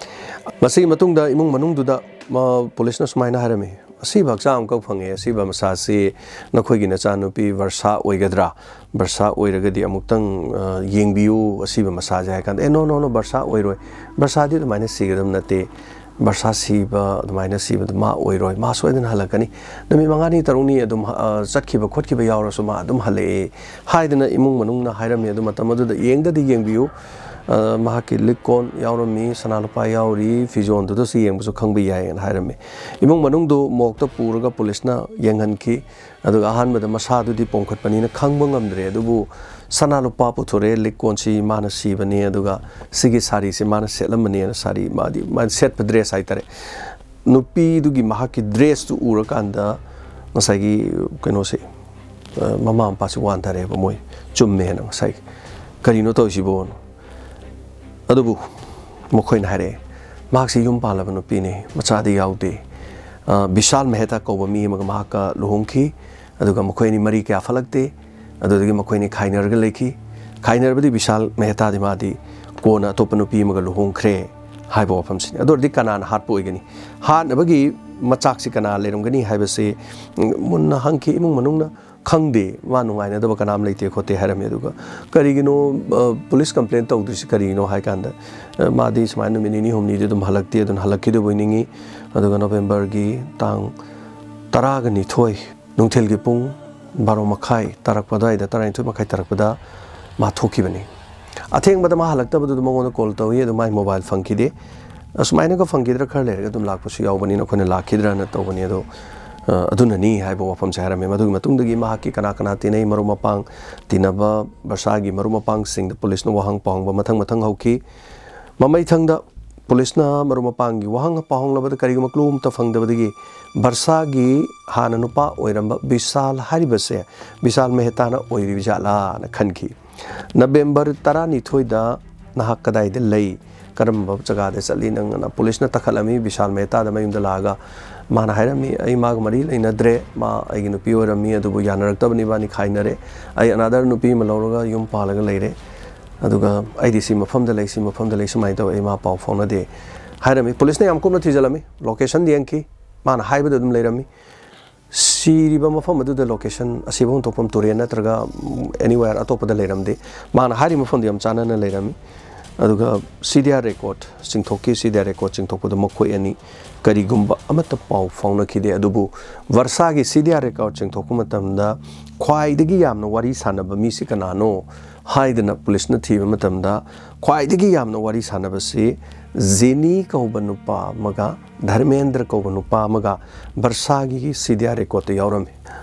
ꯃꯁꯤꯒꯤ ꯃꯇꯨꯡꯗ ꯏꯃꯨꯡ ꯃꯅꯨꯡꯗꯨꯗ, ꯑ, ꯄꯨꯂꯤꯁꯅ ꯁꯨꯃꯥꯏꯅ ꯍꯥꯏꯔꯝꯃꯤ, "ꯑꯁꯤꯕ ꯍꯛꯆꯥꯡ ꯑꯃꯈꯛ ꯐꯪꯉꯦ, ꯑꯁꯤꯕ ꯃꯁꯥꯁꯤ ꯅꯈꯣꯏꯒꯤ ꯅꯆꯥꯅꯨꯄꯤ ꯕꯔꯁꯥ ꯑꯣꯏꯒꯗ꯭ꯔꯥ? ꯕꯔꯁꯥ ꯑꯣꯏꯔꯒꯗꯤ ꯑꯃꯨꯛꯇꯪ, ꯑ, ꯌꯦꯡꯕꯤꯌꯨ ꯑꯁꯤꯕ ꯃꯁꯥꯁꯦ" ꯍꯥꯏ ꯀꯥꯟꯗ, "ꯑꯦ, ꯅꯣ, ꯅꯣ, ꯅꯣ, ꯕꯔꯁꯥ ꯑꯣꯏꯔꯣꯏ, ꯕꯔꯁꯥꯗꯤ ꯑꯗꯨꯃꯥꯏꯅ ꯁꯤꯒꯗꯕ ꯅꯠꯇꯦ, ꯕꯔꯁꯥ ꯁꯤꯕ, ꯑꯗꯨꯃꯥꯏꯅ ꯁꯤꯕꯗꯨ ꯃꯥ ꯑꯣꯏꯔꯣꯏ, ꯃꯥ ꯁꯣꯏꯗꯅ ꯍꯜꯂꯛꯀꯅꯤ, ꯅꯨꯃꯤꯠ ꯃꯉꯥꯅꯤ ꯇꯔꯨꯛꯅꯤ ꯑꯗꯨꯝ, ꯑ, ꯆꯠꯈꯤꯕ ꯈꯣꯠꯈꯤꯕ ꯌꯥꯎꯔꯁꯨ ꯃꯥ ꯑꯗꯨꯝ ꯍꯜꯂꯛꯑꯦ ꯍꯥꯏꯗꯅ ꯏꯃꯨꯡ ꯃꯅꯨꯡꯅ ꯍꯥꯏꯔꯝꯃꯤ꯫ ꯑꯗꯨ ꯃꯇꯝ ꯑꯗꯨꯗ ꯌꯦꯡꯗꯗꯤ ꯌꯦꯡꯕꯤꯌꯨ, ꯑ, ꯃꯍꯥꯛꯀꯤ ꯂꯤꯛ ꯀꯣꯟ ꯌꯥꯎꯔꯝꯃꯤ, ꯁꯅꯥ ꯂꯨꯄꯥ ꯌꯥꯎꯔꯤ, ꯐꯤꯖꯣꯟꯗꯨꯗꯁꯨ ꯌꯦꯡꯕꯁꯨ ꯈꯪꯕ ꯌꯥꯏꯌꯦꯅ ꯍꯥꯏꯔꯝꯃꯤ꯫ ꯏꯃꯨꯡ ꯃꯅꯨꯡꯗꯨ ꯃꯣꯛꯇ ꯄꯨꯔꯒ ꯄꯨꯂꯤꯁꯅ ꯌꯦꯡꯍꯟꯈꯤ꯫ ꯑꯗꯨꯒ ꯑꯍꯥꯟꯕꯗ ꯃꯁꯥꯗꯨꯗꯤ ꯄꯣꯝꯈꯠꯄꯅꯤꯅ ꯈꯪꯕ ꯉꯝꯗ꯭ꯔꯦ, ꯑꯗꯨꯕꯨ ꯁꯅꯥ ꯂꯨꯄꯥ ꯄꯨꯊꯣꯔꯛꯑꯦ, ꯂꯤꯛ ꯀꯣꯟꯁꯤ ꯃꯥꯅ ꯁꯤꯕꯅꯤ, ꯑꯗꯨꯒ ꯁꯤꯒꯤ ꯁꯥꯔꯤꯁꯤ ꯃꯥꯅ ꯁꯦꯠꯂꯝꯕꯅꯦꯅ, ꯁꯥꯔꯤ ꯃꯥꯗꯤ ꯃꯥꯅ ꯁꯦꯠꯄ ꯗ꯭ꯔꯦꯁ ꯍꯥꯏꯇꯥꯔꯦ꯫ ꯅꯨꯄꯤꯗꯨꯒꯤ ꯃꯍꯥꯛꯀꯤ ꯗ꯭ꯔꯦꯁꯇꯨ ꯎꯔꯀꯥꯟꯗ ꯉꯁꯥꯏꯒꯤ ꯀꯩꯅꯣꯁꯦ, ꯑ, ꯃꯃꯥ ꯃꯄꯥꯁꯤ ꯋꯥꯟꯊꯔꯦꯕ, ꯃꯣꯏ ꯆꯨꯝꯃꯦꯅ ꯉꯁꯥꯏ ꯀꯔꯤꯅꯣ ꯇꯧꯔꯤꯁꯤꯕꯣ? ꯑꯗꯨꯕꯨ ꯃꯈꯣꯏꯅ ꯍꯥꯏꯔꯛꯑꯦ, ꯃꯍꯥꯛꯁꯤ ꯌꯨꯝ ꯄꯥꯜꯂꯕ ꯅꯨꯄꯤꯅꯤ, ꯃꯆꯥꯗꯤ ꯌꯥꯎꯗꯦ꯫ ꯑ, ꯕꯤꯁꯥꯜ ꯃꯦꯍꯇꯥ ꯀꯧꯕ ꯃꯤ ꯑꯃꯒ ꯃꯍꯥꯛꯀ ꯂꯨꯍꯣꯡꯈꯤ, ꯑꯗꯨꯒ ꯃꯈꯣꯏ ꯑꯅꯤ ꯃꯔꯤ ꯀꯌꯥ ꯐꯠꯂꯛꯇꯦ꯫ ꯑꯗꯨꯗꯒꯤ ꯃꯈꯣꯏ ꯑꯅꯤ ꯈꯥꯏꯅꯔꯒ ꯂꯩꯈꯤ꯫ ꯈꯥꯏꯅꯔꯕꯗꯤ ꯕꯤꯁꯥꯜ ꯃꯦꯍꯇꯥꯗꯤ ꯃꯥꯗꯤ ꯀꯣꯟꯅ ꯑꯇꯣꯞꯄ ꯅꯨꯄꯤ ꯑꯃꯒ ꯂꯨꯍꯣꯡꯈ꯭ꯔꯦ ꯍꯥꯏꯕ ꯋꯥꯐꯝꯁꯤꯅꯤ꯫ ꯑꯗꯨ ꯑꯣꯏꯔꯗꯤ ꯀꯅꯥꯅ ꯍꯥꯠꯄ ꯑꯣꯏꯒꯅꯤ? ꯍꯥꯠꯅꯕꯒꯤ ꯃꯆꯥꯛꯁꯤ ꯀꯅꯥ ꯂꯩꯔꯝꯒꯅꯤ ꯍꯥꯏꯕꯁꯤ, ꯎꯝ, ꯃꯨꯟꯅ ꯍꯪꯈꯤ꯫ ꯏꯃꯨꯡ ꯃꯅꯨꯡꯅ ꯈꯪꯗꯦ, ꯃꯥ ꯅꯨꯡꯉꯥꯏꯅꯗꯕ ꯀꯅꯥꯝ ꯂꯩꯇꯦ ꯈꯣꯠꯇꯦ ꯍꯥꯏꯔꯝꯃꯤ꯫ ꯑꯗꯨꯒ ꯀꯔꯤꯒꯤꯅꯣ, ꯑ, ꯄꯨꯂꯤꯁ ꯀꯝꯄ꯭ꯂꯦꯟ ꯇꯧꯗ꯭ꯔꯤꯁꯤ ꯀꯔꯤꯒꯤꯅꯣ ꯍꯥꯏ ꯀꯥꯟꯗ, ꯑ, ꯃꯥꯗꯤ ꯁꯨꯃꯥꯏꯅ ꯅꯨꯃꯤꯠ ꯅꯤꯅꯤ ꯍꯨꯝꯅꯤꯗꯤ ꯑꯗꯨꯝ ꯍꯜꯂꯛꯇꯦ, ꯑꯗꯨꯅ ꯍꯜꯂꯛꯈꯤꯗꯕꯣꯏ ꯅꯤꯡꯉꯤ꯫ ꯑꯗꯨꯒ ꯅꯣꯕꯦꯝꯕꯔꯒꯤ ꯇꯥꯡ ꯇꯔꯥꯒ ꯅꯤꯊꯣꯏ ꯅꯨꯡꯊꯤꯜꯒꯤ ꯄꯨꯡ ꯕꯥꯔꯣ ꯃꯈꯥꯏ ꯇꯥꯔꯛꯄ ꯑꯗꯨꯋꯥꯏꯗ, ꯇꯔꯥꯅꯤꯊꯣꯏ ꯃꯈꯥꯏ ꯇꯥꯔꯛꯄꯗ ꯃꯥ ꯊꯣꯛꯈꯤꯕꯅꯤ꯫ ꯑꯊꯦꯡꯕꯗ ꯃꯥ ꯍꯜꯂꯛꯇꯕꯗꯨꯗ ꯃꯉꯣꯟꯗ ꯀꯣꯜ ꯇꯧꯏ, ꯑꯗꯨ ꯃꯥꯏ ꯃꯣꯕꯥꯏꯜ ꯐꯪꯈꯤꯗꯦ꯫ ꯑꯁꯨꯃꯥꯏꯅꯒ ꯐꯪꯈꯤꯗ꯭ꯔꯥ, ꯈꯔ ꯂꯩꯔꯒ ꯑꯗꯨꯝ ꯂꯥꯛꯄꯁꯨ ꯌꯥꯎꯕꯅꯤꯅ ꯑꯩꯈꯣꯏꯅ ꯂꯥꯛꯈꯤꯗ꯭ꯔꯅ ꯇꯧꯕꯅꯤ꯫ ꯑꯗꯣ, ꯑ, ꯑꯗꯨꯅꯅꯤ ꯍꯥꯏꯕ ꯋꯥꯐꯝꯁꯦ ꯍꯥꯏꯔꯝꯃꯦ꯫ ꯃꯗꯨꯒꯤ ꯃꯇꯨꯡꯗꯒꯤ ꯃꯍꯥꯛꯀꯤ ꯀꯅꯥ ꯀꯅꯥ ꯇꯤꯟꯅꯩ, ꯃꯔꯨꯞ ꯃꯄꯥꯡ ꯇꯤꯟꯅꯕ, ꯕꯔꯁꯥꯒꯤ ꯃꯔꯨꯞ ꯃꯄꯥꯡꯁꯤꯡꯗ ꯄꯨꯂꯤꯁꯅ ꯋꯥꯍꯪ ꯄꯥꯎꯍꯪꯕ ꯃꯊꯪ ꯃꯊꯪ ꯍꯧꯈꯤ꯫ ꯃꯃꯩꯊꯪꯗ ꯄꯨꯂꯤꯁꯅ ꯃꯔꯨꯞ ꯃꯄꯥꯡꯒꯤ ꯋꯥꯍꯪ ꯄꯥꯎꯍꯪꯂꯕꯗ ꯀꯔꯤꯒꯨꯝꯕ ꯀ꯭ꯂꯨ ꯑꯃꯠꯇ ꯐꯪꯗꯕꯗꯒꯤ ꯕꯔꯁꯥꯒꯤ ꯍꯥꯟꯅ ꯅꯨꯄꯥ ꯑꯣꯏꯔꯝꯕ ꯕꯤꯁꯥꯜ ꯍꯥꯏꯔꯤꯕꯁꯦ ꯕꯤꯁꯥꯜ ꯃꯦꯍꯇꯥꯅ ꯑꯣꯏꯔꯤꯕ ꯖꯥꯠꯂꯥꯅ ꯈꯟꯈꯤ꯫ ꯅꯕꯦꯝꯕꯔ ꯇꯔꯥꯅꯤꯊꯣꯏꯗ ꯅꯍꯥꯛ ꯀꯗꯥꯏꯗ ꯂꯩ, ꯀꯔꯝꯕ ꯖꯒꯥꯗ ꯆꯠꯂꯤ ꯅꯪ ꯑꯅ ꯄꯨꯂꯤꯁꯅ ꯇꯛꯈꯠꯂꯝꯃꯤ꯫ ꯕꯤꯁꯥꯜ ꯃꯦꯍꯇꯥꯗ ꯃꯌꯨꯝꯗ ꯂꯥꯛꯑꯒ ꯃꯥꯅ ꯍꯥꯏꯔꯝꯃꯤ, "ꯑꯩ ꯃꯥꯒ ꯃꯔꯤ ꯂꯩꯅꯗ꯭ꯔꯦ, ꯃꯥ ꯑꯩꯒꯤ ꯅꯨꯄꯤ ꯑꯣꯏꯔꯝꯃꯤ, ꯑꯗꯨꯕꯨ ꯌꯥꯅꯔꯛꯇꯕꯅꯤ, ꯏꯕꯥꯅꯤ ꯈꯥꯏꯅꯔꯦ꯫ ꯑꯩ ꯑꯅꯥꯗꯔ ꯅꯨꯄꯤ ꯑꯃ ꯂꯧꯔꯒ ꯌꯨꯝ ꯄꯥꯜꯂꯒ ꯂꯩꯔꯦ꯫ ꯑꯗꯨꯒ ꯑꯩꯗꯤ ꯁꯤ ꯃꯐꯝꯗ ꯂꯩ, ꯁꯤ ꯃꯐꯝꯗ ꯂꯩ, ꯁꯨꯃꯥꯏꯅ ꯇꯧꯋꯦ, ꯑꯩ ꯃꯥ ꯄꯥꯎ ꯐꯥꯎꯅꯗꯦ" ꯍꯥꯏꯔꯝꯃꯤ꯫ ꯄꯨꯂꯤꯁꯅ ꯌꯥꯝ ꯀꯨꯞꯅ ꯊꯤꯖꯤꯜꯂꯝꯃꯤ, ꯂꯣꯀꯦꯁꯟ ꯌꯦꯡꯈꯤ, ꯃꯥꯅ ꯍꯥꯏꯕꯗ ꯑꯗꯨꯝ ꯂꯩꯔꯝꯃꯤ꯫ ꯁꯤꯔꯤꯕ ꯃꯐꯝ ꯑꯗꯨꯗ ꯂꯣꯀꯦꯁꯟ ꯑꯁꯤꯕ ꯍꯨꯟꯗꯣꯛꯐꯝ ꯇꯨꯔꯦꯜ ꯅꯠꯇ꯭ꯔꯒ, ꯎꯝ, ꯑꯦꯅꯤꯋꯦꯌꯔ ꯑꯇꯣꯞꯄꯗ ꯂꯩꯔꯝꯗꯦ꯫ ꯃꯥꯅ ꯍꯥꯏꯔꯤꯕ ꯃꯐꯝꯗꯨ ꯌꯥꯝ ꯆꯥꯟꯅꯅ ꯂꯩꯔꯝꯃꯤ꯫ ꯑꯗꯨꯒ ꯁꯤ ꯗꯤ ꯑꯥꯔ ꯔꯦꯀꯣꯔꯠ ꯆꯤꯡꯊꯣꯛꯈꯤ꯫ ꯁꯤ ꯗꯤ ꯑꯥꯔ ꯔꯦꯀꯣꯔꯠ ꯆꯤꯡꯊꯣꯛꯄꯗ ꯃꯈꯣꯏ ꯑꯅꯤ ꯀꯔꯤꯒꯨꯝꯕ ꯑꯃꯠꯇ ꯄꯥꯎ ꯐꯥꯎꯅꯈꯤꯗꯦ꯫ ꯑꯗꯨꯕꯨ ꯕꯔꯁꯥꯒꯤ ꯁꯤ ꯗꯤ ꯑꯥꯔ ꯔꯦꯀꯣꯔꯠ ꯆꯤꯡꯊꯣꯛꯄ ꯃꯇꯝꯗ ꯈ꯭ꯋꯥꯏꯗꯒꯤ ꯌꯥꯝꯅ ꯋꯥꯔꯤ ꯁꯥꯟꯅꯕ ꯃꯤꯁꯤ ꯀꯅꯥꯅꯣ ꯍꯥꯏꯗꯅ ꯄꯨꯂꯤꯁꯅ ꯊꯤꯕ ꯃꯇꯝꯗ ꯈ꯭ꯋꯥꯏꯗꯒꯤ ꯌꯥꯝꯅ ꯋꯥꯔꯤ ꯁꯥꯟꯅꯕꯁꯤ ꯖꯦꯅꯤ ꯀꯧꯕ ꯅꯨꯄꯥ ꯑꯃꯒ ꯙꯔꯃꯦꯟꯗ꯭ꯔ ꯀꯧꯕ ꯅꯨꯄꯥ ꯑꯃꯒ ꯕꯔꯁꯥꯒꯤ ꯁꯤ ꯗꯤ ꯑꯥꯔ ꯔꯦꯀꯣꯔꯠꯇ ꯌꯥꯎꯔꯝꯃꯤ꯫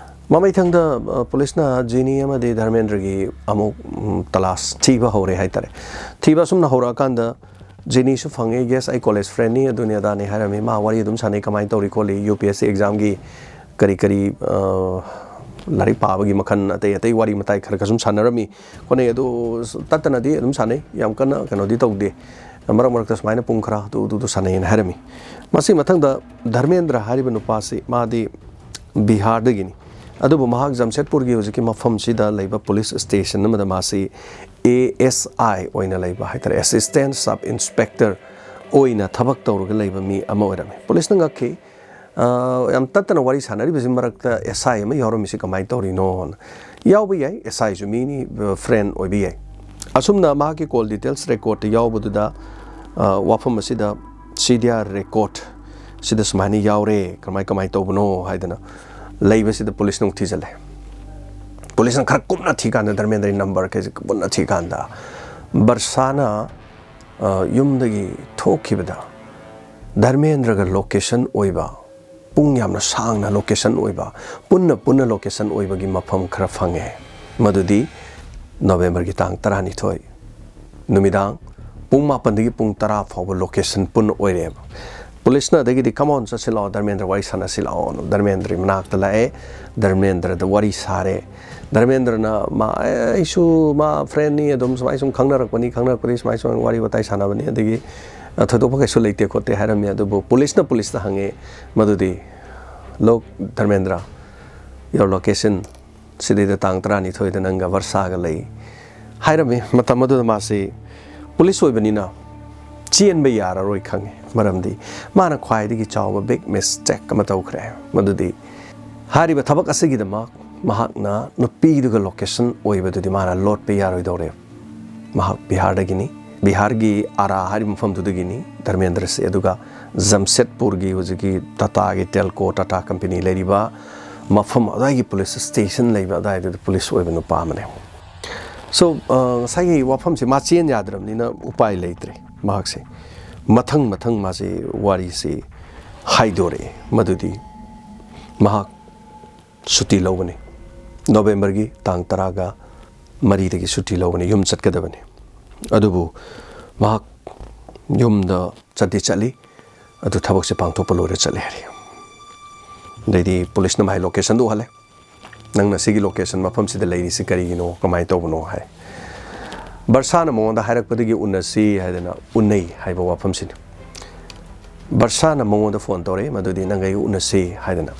ꯃꯃꯩꯊꯪꯗ, ꯑ, ꯄꯨꯂꯤꯁꯅ ꯖꯦꯅꯤ ꯑꯃꯗꯤ ꯙꯔꯃꯦꯟꯗ꯭ꯔꯒꯤ ꯑꯃꯨꯛ, ꯎꯝ, ꯇꯂꯥꯁ ꯊꯤꯕ ꯍꯧꯔꯦ ꯍꯥꯏꯇꯥꯔꯦ꯫ ꯊꯤꯕ ꯑꯁꯨꯝꯅ ꯍꯧꯔꯛꯑꯀꯥꯟꯗ ꯖꯦꯅꯤꯁꯨ ꯐꯪꯉꯦ꯫ "Yes, ꯑꯩ ꯀꯣꯂꯦꯖ ꯐ꯭ꯔꯦꯟꯅꯤ, ꯑꯗꯨꯅꯤ ꯑꯗꯥꯅꯤ" ꯍꯥꯏꯔꯝꯃꯤ꯫ ꯃꯥ ꯋꯥꯔꯤ ꯑꯗꯨꯝ ꯁꯥꯟꯅꯩ, ꯀꯃꯥꯏꯅ ꯇꯧꯔꯤ ꯈꯣꯠꯂꯤ, ꯌꯨ ꯄꯤ ꯑꯦꯁ ꯁꯤ ꯑꯦꯛꯖꯥꯝꯒꯤ ꯀꯔꯤ ꯀꯔꯤ, ꯑ, ꯂꯥꯏꯔꯤꯛ ꯄꯥꯕꯒꯤ ꯃꯈꯜ, ꯑꯇꯩ ꯑꯇꯩ ꯋꯥꯔꯤ ꯃꯇꯥꯏ ꯈꯔ ꯈꯔ ꯁꯨꯝ ꯁꯥꯟꯅꯔꯝꯃꯤ꯫ ꯈꯣꯠꯅꯩ ꯑꯗꯨ ꯇꯠꯇꯅꯗꯤ ꯑꯗꯨꯝ ꯁꯥꯟꯅꯩ, ꯌꯥꯝ ꯀꯟꯅ ꯀꯩꯅꯣꯗꯤ ꯇꯧꯗꯦ꯫ ꯃꯔꯛ ꯃꯔꯛꯇ ꯁꯨꯃꯥꯏꯅ ꯄꯨꯡ ꯈꯔ ꯑꯗꯨ ꯑꯗꯨꯗꯨ ꯁꯥꯟꯅꯩꯅ ꯍꯥꯏꯔꯝꯃꯤ꯫ ꯃꯁꯤ ꯃꯊꯪꯗ ꯙꯔꯃꯦꯟꯗ꯭ꯔ ꯍꯥꯏꯔꯤꯕ ꯅꯨꯄꯥꯁꯤ, ꯃꯥꯗꯤ ꯕꯤꯍꯥꯔꯗꯒꯤꯅꯤ꯫ ꯑꯗꯨꯕꯨ ꯃꯍꯥꯛ ꯖꯝꯁꯦꯗꯄꯨꯔꯒꯤ ꯍꯧꯖꯤꯛꯀꯤ ꯃꯐꯝꯁꯤꯗ ꯂꯩꯕ ꯄꯨꯂꯤꯁ ꯁ꯭ꯇꯦꯁꯟ ꯑꯃꯗ ꯃꯥꯁꯤ ꯑꯦ ꯑꯦꯁ ꯑꯥꯏ ꯑꯣꯏꯅ ꯂꯩꯕ ꯍꯥꯏꯇꯥꯔꯦ, ꯑꯦꯁꯤꯁꯇꯦꯟ ꯁꯕ ꯏꯟꯁꯄꯦꯛꯇꯔ ꯑꯣꯏꯅ ꯊꯕꯛ ꯇꯧꯔꯒ ꯂꯩꯕ ꯃꯤ ꯑꯃ ꯑꯣꯏꯔꯝꯃꯤ꯫ ꯄꯨꯂꯤꯁꯅ ꯉꯛꯈꯤ, "ꯑ, ꯌꯥꯝ ꯇꯠꯇꯅ ꯋꯥꯔꯤ ꯁꯥꯟꯅꯔꯤꯕꯁꯤ ꯃꯔꯛꯇ ꯑꯦꯁ ꯑꯥꯏ ꯑꯃ ꯌꯥꯎꯔꯝꯃꯤꯁꯤ ꯀꯃꯥꯏꯅ ꯇꯧꯔꯤꯅꯣꯅ?" ꯌꯥꯎꯕ ꯌꯥꯏ, ꯑꯦꯁ ꯑꯥꯏꯁꯨ ꯃꯤꯅꯤ, ꯐ꯭ꯔꯦꯟ ꯑꯣꯏꯕ ꯌꯥꯏ꯫ ꯑꯁꯨꯝꯅ ꯃꯍꯥꯛꯀꯤ ꯀꯣꯜ ꯗꯤꯇꯦꯜꯁ ꯔꯦꯀꯣꯔꯠꯇ ꯌꯥꯎꯕꯗꯨꯗ, ꯑ, ꯋꯥꯐꯝ ꯑꯁꯤꯗ ꯁꯤ ꯗꯤ ꯑꯥꯔ ꯔꯦꯀꯣꯔꯠ ꯁꯤꯗ ꯁꯨꯃꯥꯏꯅ ꯌꯥꯎꯔꯦ, ꯀꯃꯥꯏ ꯀꯃꯥꯏ ꯇꯧꯕꯅꯣ ꯍꯥꯏꯗꯅ ꯂꯩꯕꯁꯤꯗ ꯄꯨꯂꯤꯁꯅ ꯑꯃꯨꯛ ꯊꯤꯖꯤꯜꯂꯦ꯫ ꯄꯨꯂꯤꯁꯅ ꯈꯔ ꯀꯨꯞꯅ ꯊꯤꯀꯥꯟꯗ, ꯙꯔꯃꯦꯟꯗ꯭ꯔꯒꯤ ꯅꯝꯕꯔ ꯀꯩꯁꯦ ꯀꯨꯞꯅ ꯊꯤꯀꯥꯟꯗ, ꯕꯔꯁꯥꯅ, ꯑ, ꯌꯨꯝꯗꯒꯤ ꯊꯣꯛꯈꯤꯕꯗ ꯙꯔꯃꯦꯟꯗ꯭ꯔꯒ ꯂꯣꯀꯦꯁꯟ ꯑꯣꯏꯕ, ꯄꯨꯡ ꯌꯥꯝꯅ ꯁꯥꯡꯅ ꯂꯣꯀꯦꯁꯟ ꯑꯣꯏꯕ, ꯄꯨꯟꯅ ꯄꯨꯟꯅ ꯂꯣꯀꯦꯁꯟ ꯑꯣꯏꯕꯒꯤ ꯃꯐꯝ ꯈꯔ ꯐꯪꯉꯦ꯫ ꯃꯗꯨꯗꯤ ꯅꯣꯕꯦꯝꯕꯔꯒꯤ ꯇꯥꯡ ꯇꯔꯥꯅꯤꯊꯣꯏ ꯅꯨꯃꯤꯗꯥꯡ ꯄꯨꯡ ꯃꯥꯄꯟꯗꯒꯤ ꯄꯨꯡ ꯇꯔꯥ ꯐꯥꯎꯕ ꯂꯣꯀꯦꯁꯟ ꯄꯨꯟꯅ ꯑꯣꯏꯔꯛꯑꯦꯕ꯫ ꯄꯨꯂꯤꯁꯅ ꯑꯗꯒꯤꯗꯤ, "Come on, ꯆꯠꯁꯤ ꯂꯥꯛꯑꯣ, ꯙꯔꯃꯦꯟꯗ꯭ꯔ ꯋꯥꯔꯤ ꯁꯥꯟꯅꯁꯤ ꯂꯥꯛꯑꯣꯅ" ꯙꯔꯃꯦꯟꯗ꯭ꯔꯒꯤ ꯃꯅꯥꯛꯇ ꯂꯥꯛꯑꯦ꯫ ꯙꯔꯃꯦꯟꯗ꯭ꯔꯗ ꯋꯥꯔꯤ ꯁꯥꯔꯦ꯫ ꯙꯔꯃꯦꯟꯗ꯭ꯔꯅ, "ꯃꯥ, ꯑꯩꯁꯨ ꯃꯥ ꯐ꯭ꯔꯦꯟꯅꯤ, ꯑꯗꯨꯝ ꯁꯨꯃꯥꯏ ꯁꯨꯝ ꯈꯪꯅꯔꯛꯄꯅꯤ, ꯈꯪꯅꯔꯛꯄꯗꯒꯤ ꯁꯨꯃꯥꯏ ꯁꯨꯃꯥꯏꯅ ꯋꯥꯔꯤ ꯋꯥꯇꯥꯏ ꯁꯥꯟꯅꯕꯅꯤ, ꯑꯗꯒꯤ, ꯑ, ꯊꯣꯏꯗꯣꯛꯄ ꯀꯩꯁꯨ ꯂꯩꯇꯦ ꯈꯣꯠꯇꯦ" ꯍꯥꯏꯔꯝꯃꯤ꯫ ꯑꯗꯨꯕꯨ ꯄꯨꯂꯤꯁꯅ ꯄꯨꯂꯤꯁꯇ ꯍꯪꯉꯦ ꯃꯗꯨꯗꯤ, "Look, ꯙꯔꯃꯦꯟꯗ꯭ꯔ, your location, ꯁꯤꯗꯩꯗ ꯇꯥꯡ ꯇꯔꯥꯅꯤꯊꯣꯏꯗ ꯅꯪꯒ ꯕꯔꯁꯥꯒ ꯂꯩ" ꯍꯥꯏꯔꯝꯃꯤ꯫ ꯃꯇꯝ ꯑꯗꯨꯗ ꯃꯥꯁꯤ ꯄꯨꯂꯤꯁ ꯑꯣꯏꯕꯅꯤꯅ ꯆꯦꯟꯕ ꯌꯥꯔꯔꯣꯏ ꯈꯪꯉꯤ, ꯃꯔꯝꯗꯤ ꯃꯥꯅ ꯈ꯭ꯋꯥꯏꯗꯒꯤ ꯆꯥꯎꯕ ꯕꯤꯒ ꯃꯤꯁꯇꯦꯛ ꯑꯃ ꯇꯧꯈ꯭ꯔꯦ꯫ ꯃꯗꯨꯗꯤ ꯍꯥꯏꯔꯤꯕ ꯊꯕꯛ ꯑꯁꯤꯒꯤꯗꯃꯛ ꯃꯍꯥꯛꯅ ꯅꯨꯄꯤꯗꯨꯒ ꯂꯣꯀꯦꯁꯟ ꯑꯣꯏꯕꯗꯨꯗꯤ ꯃꯥꯅ ꯂꯣꯠꯄ ꯌꯥꯔꯣꯏꯗꯧꯔꯦ꯫ ꯃꯍꯥꯛ ꯕꯤꯍꯥꯔꯗꯒꯤꯅꯤ꯫ ꯕꯤꯍꯥꯔꯒꯤ ꯑꯥꯔꯥ ꯍꯥꯏꯔꯤꯕ ꯃꯐꯝꯗꯨꯗꯒꯤꯅꯤ ꯙꯔꯃꯦꯟꯗ꯭ꯔꯁꯦ꯫ ꯑꯗꯨꯒ ꯖꯝꯁꯦꯗꯄꯨꯔꯒꯤ ꯍꯧꯖꯤꯛꯀꯤ ꯇꯥꯇꯥꯒꯤ ꯇꯦꯜꯀꯣ, ꯇꯥꯇꯥ ꯀꯝꯄꯦꯅꯤ ꯂꯩꯔꯤꯕ ꯃꯐꯝ, ꯑꯗꯨꯋꯥꯏꯒꯤ ꯄꯨꯂꯤꯁ ꯁ꯭ꯇꯦꯁꯟ ꯂꯩꯕ ꯑꯗꯨꯋꯥꯏꯗꯨꯗ ꯄꯨꯂꯤꯁ ꯑꯣꯏꯕ ꯅꯨꯄꯥ ꯑꯃꯅꯦ꯫ ꯁꯣ, ꯑ, ꯉꯁꯥꯏꯒꯤ ꯋꯥꯐꯝꯁꯦ ꯃꯥ ꯆꯦꯟ ꯌꯥꯗ꯭ꯔꯕꯅꯤꯅ ꯎꯄꯥꯏ ꯂꯩꯇ꯭ꯔꯦ ꯃꯍꯥꯛꯁꯦ꯫ ꯃꯊꯪ ꯃꯊꯪ ꯃꯥꯁꯦ ꯋꯥꯔꯤꯁꯤ ꯍꯥꯏꯗꯣꯔꯛꯑꯦ, ꯃꯗꯨꯗꯤ ꯃꯍꯥꯛ ꯁꯨꯇꯤ ꯂꯧꯕꯅꯤ꯫ ꯅꯣꯕꯦꯝꯕꯔꯒꯤ ꯇꯥꯡ ꯇꯔꯥꯒ ꯃꯔꯤꯗꯒꯤ ꯁꯨꯇꯤ ꯂꯧꯕꯅꯤ, ꯌꯨꯝ ꯆꯠꯀꯗꯕꯅꯤ꯫ ꯑꯗꯨꯕꯨ ꯃꯍꯥꯛ ꯌꯨꯝꯗ ꯆꯠꯇꯤ ꯆꯠꯂꯤ, ꯑꯗꯨ ꯊꯕꯛꯁꯦ ꯄꯥꯡꯊꯣꯛꯄ ꯂꯣꯏꯔ ꯆꯠꯂꯦ ꯍꯥꯏꯔꯤ꯫ ꯑꯗꯩꯗꯤ ꯄꯨꯂꯤꯁꯅ ꯃꯥꯏ ꯂꯣꯀꯦꯁꯟꯗꯨ ꯎꯍꯜꯂꯦ꯫ "ꯅꯪꯅ ꯁꯤꯒꯤ ꯂꯣꯀꯦꯁꯟ ꯃꯐꯝꯁꯤꯗ ꯂꯩꯔꯤꯁꯤ ꯀꯔꯤꯒꯤꯅꯣ, ꯀꯃꯥꯏꯅ ꯇꯧꯕꯅꯣ?" ꯍꯥꯏ꯫ ꯕꯔꯁꯥꯅ ꯃꯉꯣꯟꯗ ꯍꯥꯏꯔꯛꯄꯗꯒꯤ ꯎꯅꯁꯤ ꯍꯥꯏꯗꯅ ꯎꯅꯩ ꯍꯥꯏꯕ ꯋꯥꯐꯝꯁꯤꯅꯤ꯫ ꯕꯔꯁꯥꯅ ꯃꯉꯣꯟꯗ ꯐꯣꯟ ꯇꯧꯔꯛꯏ, ꯃꯗꯨꯗꯤ "ꯅꯪ ꯑꯩꯒ ꯎꯅꯁꯤ" ꯍꯥꯏꯗꯅ꯫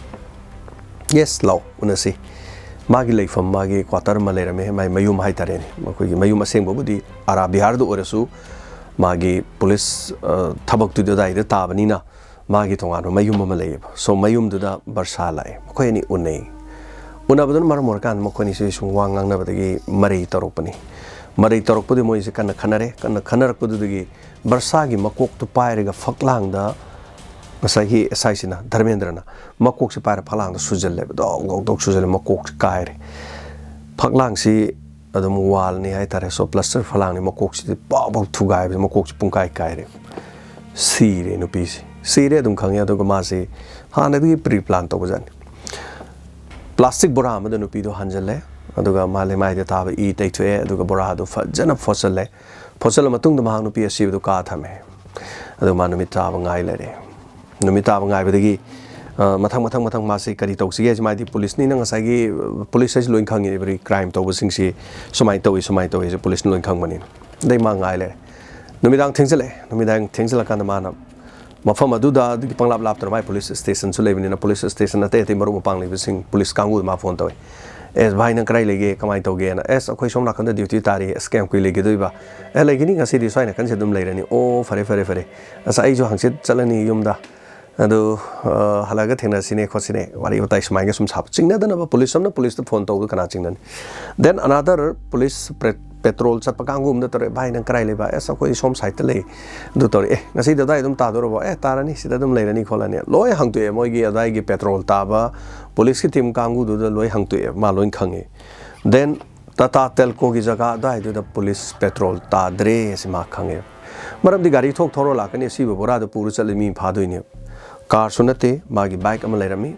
"ꯌꯦꯁ, ꯂꯥꯛꯑꯣ, ꯎꯅꯁꯤ"꯫ ꯃꯥꯒꯤ ꯂꯩꯐꯝ, ꯃꯥꯒꯤ ꯀ꯭ꯋꯥꯇꯔ ꯑꯃ ꯂꯩꯔꯝꯃꯦ, ꯃꯥꯒꯤ ꯃꯌꯨꯝ ꯍꯥꯏꯇꯥꯔꯦꯅꯦ꯫ ꯃꯈꯣꯏꯒꯤ ꯃꯌꯨꯝ ꯑꯁꯦꯡꯕꯕꯨꯗꯤ ꯑꯥꯔꯥ ꯕꯤꯍꯥꯔꯗ ꯑꯣꯏꯔꯁꯨ, ꯃꯥꯒꯤ ꯄꯨꯂꯤꯁ, ꯑ, ꯊꯕꯛꯇꯨꯗꯤ ꯑꯗꯨꯋꯥꯏꯗ ꯇꯥꯕꯅꯤꯅ, ꯃꯥꯒꯤ ꯇꯣꯉꯥꯟꯕ ꯃꯌꯨꯝ ꯑꯃ ꯂꯩꯌꯦꯕ꯫ ꯁꯣ, ꯃꯌꯨꯝꯗꯨꯗ ꯕꯔꯁꯥ ꯂꯥꯛꯑꯦ, ꯃꯈꯣꯏ ꯑꯅꯤ ꯎꯅꯩ꯫ ꯎꯅꯕꯗꯨꯅ ꯃꯔꯝ ꯑꯣꯏꯔꯀꯥꯟꯗ ꯃꯈꯣꯏ ꯑꯅꯤꯁꯤ ꯁꯨꯝ ꯋꯥ ꯉꯥꯡꯅꯕꯗꯒꯤ ꯃꯔꯩ ꯇꯧꯔꯛꯄꯅꯤ꯫ ꯃꯔꯩ ꯇꯧꯔꯛꯄꯗꯤ ꯃꯣꯏꯁꯦ ꯀꯟꯅ ꯈꯟꯅꯔꯦ꯫ ꯀꯟꯅ ꯈꯟꯅꯔꯛꯄꯗꯨꯗꯒꯤ ꯕꯔꯁꯥꯒꯤ ꯃꯀꯣꯛꯇꯨ ꯄꯥꯏꯔꯒ ꯐꯛꯂꯥꯡꯗ ꯉꯁꯥꯏꯒꯤ ꯑꯦꯁ ꯑꯥꯏꯁꯤꯅ, ꯙꯔꯃꯦꯟꯗ꯭ꯔꯅ ꯃꯀꯣꯛꯁꯦ ꯄꯥꯏꯔ ꯐꯛꯂꯥꯡꯗ ꯁꯨꯖꯜꯂꯦꯕ꯫ ꯗꯣꯛ ꯗꯣꯛ ꯗꯣꯛ ꯁꯨꯖꯜꯂꯦ, ꯃꯀꯣꯛꯁꯦ ꯀꯥꯏꯔꯦ꯫ ꯐꯛꯂꯥꯡꯁꯤ ꯑꯗꯨꯝ ꯋꯥꯜꯅꯤ ꯍꯥꯏꯇꯥꯔꯦ꯫ ꯁꯣ, ꯄ꯭ꯂꯥꯁꯇꯔ ꯐꯛꯂꯥꯡꯅꯤ, ꯃꯀꯣꯛꯁꯤꯗꯤ ꯄꯥꯎ ꯄꯥꯎ ꯊꯨꯒꯥꯏꯕꯁꯦ, ꯃꯀꯣꯛꯁꯦ ꯄꯨꯡꯀꯥꯏ ꯀꯥꯏꯔꯦ꯫ ꯁꯤꯔꯦ ꯅꯨꯄꯤꯁꯤ꯫ ꯁꯤꯔꯦ ꯑꯗꯨꯝ ꯈꯪꯉꯦ, ꯑꯗꯨꯒ ꯃꯥꯁꯤ ꯍꯥꯟꯅꯗꯒꯤ ꯄ꯭ꯔꯤ ꯄ꯭ꯂꯥꯟ ꯇꯧꯕꯖꯥꯠꯅꯤ꯫ ꯄ꯭ꯂꯥꯁꯇꯤꯛ ꯕꯣꯔꯥ ꯑꯃꯗ ꯅꯨꯄꯤꯗꯣ ꯍꯥꯟꯖꯜꯂꯦ, ꯑꯗꯨꯒ ꯃꯥ ꯂꯩꯃꯥꯏꯗ ꯇꯥꯕ ꯏ ꯇꯩꯊꯣꯛꯑꯦ, ꯑꯗꯨꯒ ꯕꯣꯔꯥꯗꯨ ꯐꯖꯅ ꯐꯣꯠꯆꯜꯂꯦ꯫ ꯐꯣꯠꯆꯜꯂ ꯃꯇꯨꯡꯗ ꯃꯍꯥꯛ ꯅꯨꯄꯤ ꯑꯁꯤꯕꯗꯨ ꯀꯥ ꯊꯝꯃꯦ꯫ ꯑꯗꯨꯒ ꯃꯥ ꯅꯨꯃꯤꯠ ꯇꯥꯕ ꯉꯥꯏ ꯂꯩꯔꯦ꯫ ꯅꯨꯃꯤꯠ ꯇꯥꯕ ꯉꯥꯏꯕꯗꯒꯤ, ꯑ, ꯃꯊꯪ, ꯃꯊꯪ, ꯃꯊꯪ ꯃꯥꯁꯤ ꯀꯔꯤ ꯇꯧꯁꯤꯒꯦ ꯍꯥꯏꯁꯤ, ꯃꯥꯗꯤ ꯄꯨꯂꯤꯁꯅꯤꯅ ꯉꯁꯥꯏꯒꯤ, ꯑ, ꯄꯨꯂꯤꯁ ꯍꯥꯏꯁꯤ ꯂꯣꯏ ꯈꯪꯉꯤ, every ꯀ꯭ꯔꯥꯏꯝ ꯇꯧꯕꯁꯤꯡꯁꯤ ꯁꯨꯃꯥꯏꯅ ꯇꯧꯏ, ꯁꯨꯃꯥꯏꯅ ꯇꯧꯏ ꯍꯥꯏꯁꯦ ꯄꯨꯂꯤꯁꯅ ꯂꯣꯏ ꯈꯪꯕꯅꯤꯅ꯫ ꯑꯗꯩ ꯃꯥ ꯉꯥꯏ ꯂꯩꯔꯦ꯫ ꯅꯨꯃꯤꯗꯥꯡ ꯊꯦꯡꯖꯤꯜꯂꯛꯑꯦ꯫ ꯅꯨꯃꯤꯗꯥꯡ ꯊꯦꯡꯖꯤꯜꯂꯀꯥꯟꯗ ꯃꯥꯅ ꯃꯐꯝ ꯑꯗꯨꯗ ꯑꯗꯨꯒꯤ ꯄꯪꯂꯥꯞ ꯂꯥꯞꯇꯅ ꯃꯥꯏ ꯄꯨꯂꯤꯁ ꯁ꯭ꯇꯦꯁꯟꯁꯨ ꯂꯩꯕꯅꯤꯅ, ꯄꯨꯂꯤꯁ ꯁ꯭ꯇꯦꯁꯟ ꯑꯇꯩ ꯑꯇꯩ ꯃꯔꯨꯞ ꯃꯄꯥꯡ ꯂꯩꯕꯁꯤꯡ, ꯄꯨꯂꯤꯁ ꯀꯥꯡꯕꯨꯗ ꯃꯥ ꯐꯣꯟ ꯇꯧꯋꯦ꯫ "ꯑꯦꯁ ꯚꯥꯏ, ꯅꯪ ꯀꯗꯥꯏ ꯂꯩꯒꯦ, ꯀꯃꯥꯏꯅ ꯇꯧꯒꯦꯅ?" "ꯑꯦꯁ, ꯑꯩꯈꯣꯏ ꯁꯣꯝ ꯅꯥꯀꯟꯗ ꯗ꯭ꯌꯨꯇꯤ ꯇꯥꯔꯤ꯫" "ꯑꯦꯁ, ꯀꯌꯥꯝ ꯀꯨꯏ ꯂꯩꯒꯗꯣꯏꯕ?" "ꯑꯦ, ꯂꯩꯒꯅꯤ, ꯉꯁꯤꯗꯤ ꯁ꯭ꯋꯥꯏ ꯅꯥꯀꯟꯁꯦ ꯑꯗꯨꯝ ꯂꯩꯔꯅꯤ꯫" "ꯑꯣ, ꯐꯔꯦ, ꯐꯔꯦ, ꯐꯔꯦ꯫ ꯑꯁ, ꯑꯩꯁꯨ ꯍꯪꯆꯤꯠ ꯆꯠꯂꯅꯤ ꯌꯨꯝꯗ꯫ ꯑꯗꯨ, ꯑ, ꯍꯜꯂꯛꯑꯒ ꯊꯦꯡꯅꯁꯤꯅꯦ, ꯈꯣꯠꯁꯤꯅꯦ꯫" ꯋꯥꯔꯤ ꯋꯥꯇꯥꯏ ꯁꯨꯃꯥꯏꯅ ꯁꯨꯝ ꯁꯥꯕ꯫ ꯆꯤꯡꯅꯗꯅꯕ ꯄꯨꯂꯤꯁ ꯑꯃꯅ ꯄꯨꯂꯤꯁꯇ ꯐꯣꯟ ꯇꯧꯕꯗ ꯀꯅꯥ ꯆꯤꯡꯅꯅꯤ? Then another police pray-, petrol ꯆꯠꯄ ꯀꯥꯡꯒꯨꯝꯗ ꯇꯧꯔꯦ, "ꯚꯥꯏ, ꯅꯪ ꯀꯗꯥꯏ ꯂꯩꯕ?" "ꯑꯁ, ꯑꯩꯈꯣꯏ ꯁꯣꯝ ꯁꯥꯏꯠꯇ ꯂꯩ"꯫ ꯑꯗꯨ ꯇꯧꯔꯦ, "ꯑꯦ, ꯉꯁꯤꯗꯤ ꯑꯗꯨꯋꯥꯏ ꯑꯗꯨꯝ ꯇꯥꯗꯣꯔꯕꯣ?" "ꯑꯦ, ꯇꯥꯔꯅꯤ, ꯁꯤꯗ ꯑꯗꯨꯝ ꯂꯩꯔꯅꯤ ꯈꯣꯠꯂꯅꯤ"꯫ ꯂꯣꯏ ꯍꯪꯇꯣꯛꯑꯦ, ꯃꯣꯏꯒꯤ ꯑꯗꯨꯋꯥꯏꯒꯤ ꯄꯦꯇ꯭ꯔꯣꯜ ꯇꯥꯕ ꯄꯨꯂꯤꯁꯀꯤ ꯇꯤꯝ ꯀꯥꯡꯒꯨꯗꯨꯗ ꯂꯣꯏ ꯍꯪꯇꯣꯛꯑꯦ, ꯃꯥ ꯂꯣꯏ ꯈꯪꯉꯦ꯫ ꯗꯦꯟ ꯇꯥꯇꯥ ꯇꯦꯜꯀꯣꯒꯤ ꯖꯒꯥ ꯑꯗꯨꯋꯥꯏꯗꯨꯗ ꯄꯨꯂꯤꯁ ꯄꯦꯇ꯭ꯔꯣꯜ ꯇꯥꯗ꯭ꯔꯦ ꯑꯁꯤ ꯃꯥ ꯈꯪꯉꯦ꯫ ꯃꯔꯝꯗꯤ ꯒꯥꯔꯤ ꯊꯣꯛ ꯊꯧꯔ ꯂꯥꯛꯀꯅꯤ, ꯑꯁꯤꯕ ꯕꯣꯔꯥꯗ ꯄꯨꯔ ꯆꯠꯂꯤ ꯃꯤ ꯐꯥꯗꯣꯏꯅꯦꯕ꯫ ꯀꯥꯔꯁꯨ ꯅꯠꯇꯦ, ꯃꯥꯒꯤ ꯕꯥꯏꯛ ꯑꯃ ꯂꯩꯔꯝꯃꯤ꯫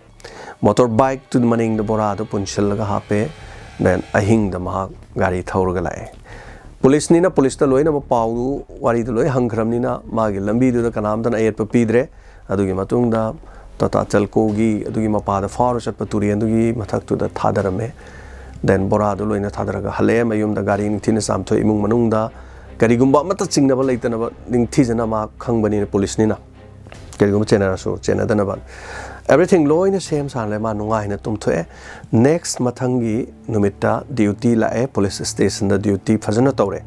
ꯃꯣꯇꯣꯔ ꯕꯥꯏꯛꯇꯨ ꯃꯅꯤꯡꯗ ꯕꯣꯔꯥꯗꯨ ꯄꯨꯟꯁꯤꯜꯂꯒ ꯍꯥꯞꯄꯦ꯫ ꯗꯦꯟ ꯑꯍꯤꯡꯗ ꯃꯍꯥꯛ ꯒꯥꯔꯤ ꯊꯧꯔꯒ ꯂꯥꯛꯑꯦ꯫ ꯄꯨꯂꯤꯁꯅꯤꯅ ꯄꯨꯂꯤꯁꯇ ꯂꯣꯏꯅꯃꯛ ꯄꯥꯎꯗꯨ, ꯋꯥꯔꯤꯗꯨ ꯂꯣꯏ ꯍꯪꯈ꯭ꯔꯕꯅꯤꯅ ꯃꯥꯒꯤ ꯂꯝꯕꯤꯗꯨꯗ ꯀꯅꯥꯝꯇꯅ ꯑꯌꯦꯠꯄ ꯄꯤꯗ꯭ꯔꯦ꯫ ꯑꯗꯨꯒꯤ ꯃꯇꯨꯡꯗ ꯇꯥꯇꯥ ꯇꯦꯜꯀꯣꯒꯤ ꯑꯗꯨꯒꯤ ꯃꯄꯥꯗ ꯐꯥꯎꯔ ꯆꯠꯄ ꯇꯨꯔꯦꯟꯗꯨꯒꯤ ꯃꯊꯛꯇꯨꯗ ꯊꯥꯗꯔꯝꯃꯦ꯫ ꯗꯦꯟ ꯕꯣꯔꯥꯗꯨ ꯂꯣꯏꯅ ꯊꯥꯗꯔꯒ ꯍꯜꯂꯛꯑꯦ ꯃꯌꯨꯝꯗ, ꯒꯥꯔꯤ ꯅꯤꯡꯊꯤꯅ ꯆꯥꯝꯊꯣꯛꯑꯦ, ꯏꯃꯨꯡ ꯃꯅꯨꯡꯗ ꯀꯔꯤꯒꯨꯝꯕ ꯑꯃꯠꯇ ꯆꯤꯡꯅꯕ ꯂꯩꯇꯅꯕ ꯅꯤꯡꯊꯤꯖꯅ ꯃꯥ ꯈꯪꯕꯅꯤꯅ, ꯄꯨꯂꯤꯁꯅꯤꯅ ꯀꯔꯤꯒꯨꯝꯕ ꯆꯦꯟꯅꯔꯁꯨ ꯆꯦꯟꯅꯗꯅꯕ꯫ ꯑꯦꯕ꯭ꯔꯤꯊꯤꯡ ꯂꯣꯏꯅ ꯁꯦꯝ ꯁꯥꯍꯜꯂꯦ, ꯃꯥ ꯅꯨꯡꯉꯥꯏꯅ ꯇꯨꯝꯊꯣꯛꯑꯦ꯫ ꯅꯦꯛꯁ ꯃꯊꯪꯒꯤ ꯅꯨꯃꯤꯠꯇ ꯗ꯭ꯌꯨꯇꯤ ꯂꯥꯛꯑꯦ, ꯄꯨꯂꯤꯁ ꯁ꯭ꯇꯦꯁꯟꯗ ꯗ꯭ꯌꯨꯇꯤ ꯐꯖꯅ ꯇꯧꯔꯦ꯫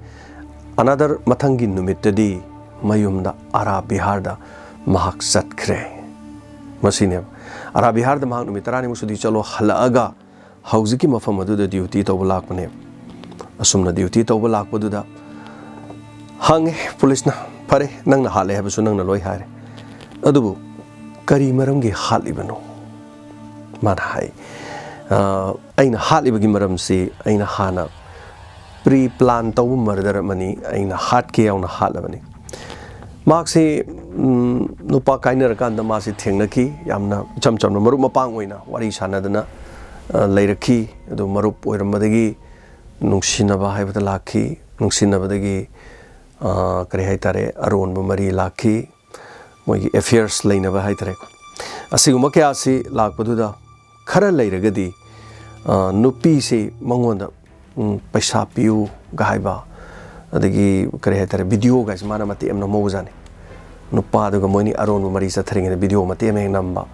ꯑꯅꯗꯔ ꯃꯊꯪꯒꯤ ꯅꯨꯃꯤꯠꯇꯗꯤ ꯃꯌꯨꯝꯗ ꯑꯔꯥ ꯕꯤꯍꯥꯔꯗ ꯃꯍꯥꯛ ꯆꯠꯈ꯭ꯔꯦ꯫ ꯃꯁꯤꯅꯦꯕ, ꯑꯔꯥ ꯕꯤꯍꯥꯔꯗ ꯃꯍꯥꯛ ꯅꯨꯃꯤꯠ ꯇꯔꯥꯅꯤꯃꯨꯛ ꯁꯨꯇꯤ ꯆꯠꯂꯣ, ꯍꯜꯂꯛꯑꯒ ꯍꯧꯖꯤꯛꯀꯤ ꯃꯐꯝ ꯑꯗꯨꯗ ꯗ꯭ꯌꯨꯇꯤ ꯇꯧꯕ ꯂꯥꯛꯄꯅꯦꯕ꯫ ꯑꯁꯨꯝꯅ ꯗ꯭ꯌꯨꯇꯤ ꯇꯧꯕ ꯂꯥꯛꯄꯗꯨꯗ ꯍꯪꯉꯦ ꯄꯨꯂꯤꯁꯅ, "ꯐꯔꯦ, ꯅꯪꯅ ꯍꯥꯠꯂꯦ ꯍꯥꯏꯕꯁꯨ ꯅꯪꯅ ꯂꯣꯏ ꯍꯥꯏꯔꯦ, ꯑꯗꯨꯕꯨ ꯀꯔꯤ ꯃꯔꯝꯒꯤ ꯍꯥꯠꯂꯤꯕꯅꯣ?" ꯃꯥꯅ ꯍꯥꯏ, "ꯑ, ꯑꯩꯅ ꯍꯥꯠꯂꯤꯕꯒꯤ ꯃꯔꯝꯁꯤ ꯑꯩꯅ ꯍꯥꯟꯅ ꯄ꯭ꯔꯤ ꯄ꯭ꯂꯥꯟ ꯇꯧꯕ ꯃꯔꯗꯔ ꯑꯃꯅꯤ, ꯑꯩꯅ ꯍꯥꯠꯀꯦ ꯌꯥꯎꯅ ꯍꯥꯠꯂꯕꯅꯤ"꯫ ꯃꯍꯥꯛꯁꯤ, ꯎꯝ, ꯅꯨꯄꯥ ꯀꯥꯏꯅꯔꯀꯥꯟꯗ ꯃꯥꯁꯤ ꯊꯦꯡꯅꯈꯤ, ꯌꯥꯝꯅ ꯏꯆꯝ ꯆꯝꯅ ꯃꯔꯨꯞ ꯃꯄꯥꯡ ꯑꯣꯏꯅ ꯋꯥꯔꯤ ꯁꯥꯟꯅꯗꯅ, ꯑ, ꯂꯩꯔꯛꯈꯤ꯫ ꯑꯗꯨ ꯃꯔꯨꯞ ꯑꯣꯏꯔꯝꯕꯗꯒꯤ ꯅꯨꯡꯁꯤꯅꯕ ꯍꯥꯏꯕꯗ ꯂꯥꯛꯈꯤ, ꯅꯨꯡꯁꯤꯅꯕꯗꯒꯤ, ꯑ, ꯀꯔꯤ ꯍꯥꯏꯇꯥꯔꯦ, ꯑꯔꯣꯟꯕ ꯃꯔꯤ ꯂꯥꯛꯈꯤ꯫ ꯃꯣꯏꯒꯤ ꯑꯦꯐꯤꯌꯔꯁ ꯂꯩꯅꯕ ꯍꯥꯏꯇꯥꯔꯦꯀꯣ꯫ ꯑꯁꯤꯒꯨꯝꯕ ꯀꯌꯥꯁꯤ ꯂꯥꯛꯄꯗꯨꯗ ꯈꯔ ꯂꯩꯔꯒꯗꯤ, ꯑ, ꯅꯨꯄꯤꯁꯤ ꯃꯉꯣꯟꯗ, ꯎꯝ, "ꯄꯩꯁꯥ ꯄꯤꯌꯨꯒ" ꯍꯥꯏꯕ, ꯑꯗꯒꯤ ꯀꯔꯤ ꯍꯥꯏꯇꯥꯔꯦ, ꯚꯤꯗꯤꯑꯣꯒꯥꯏꯁꯦ ꯃꯥꯅ ꯃꯇꯦꯛ ꯑꯃ ꯅꯝꯍꯧꯕꯖꯥꯠꯅꯤ꯫ ꯅꯨꯄꯥꯗꯨꯒ ꯃꯣꯏꯅꯤ ꯑꯔꯣꯟꯕ ꯃꯔꯤ ꯆꯠꯊꯔꯤꯉꯩꯗ ꯚꯤꯗꯤꯑꯣ ꯃꯇꯦꯛ ꯑꯃ ꯍꯦꯛ ꯅꯝꯕ,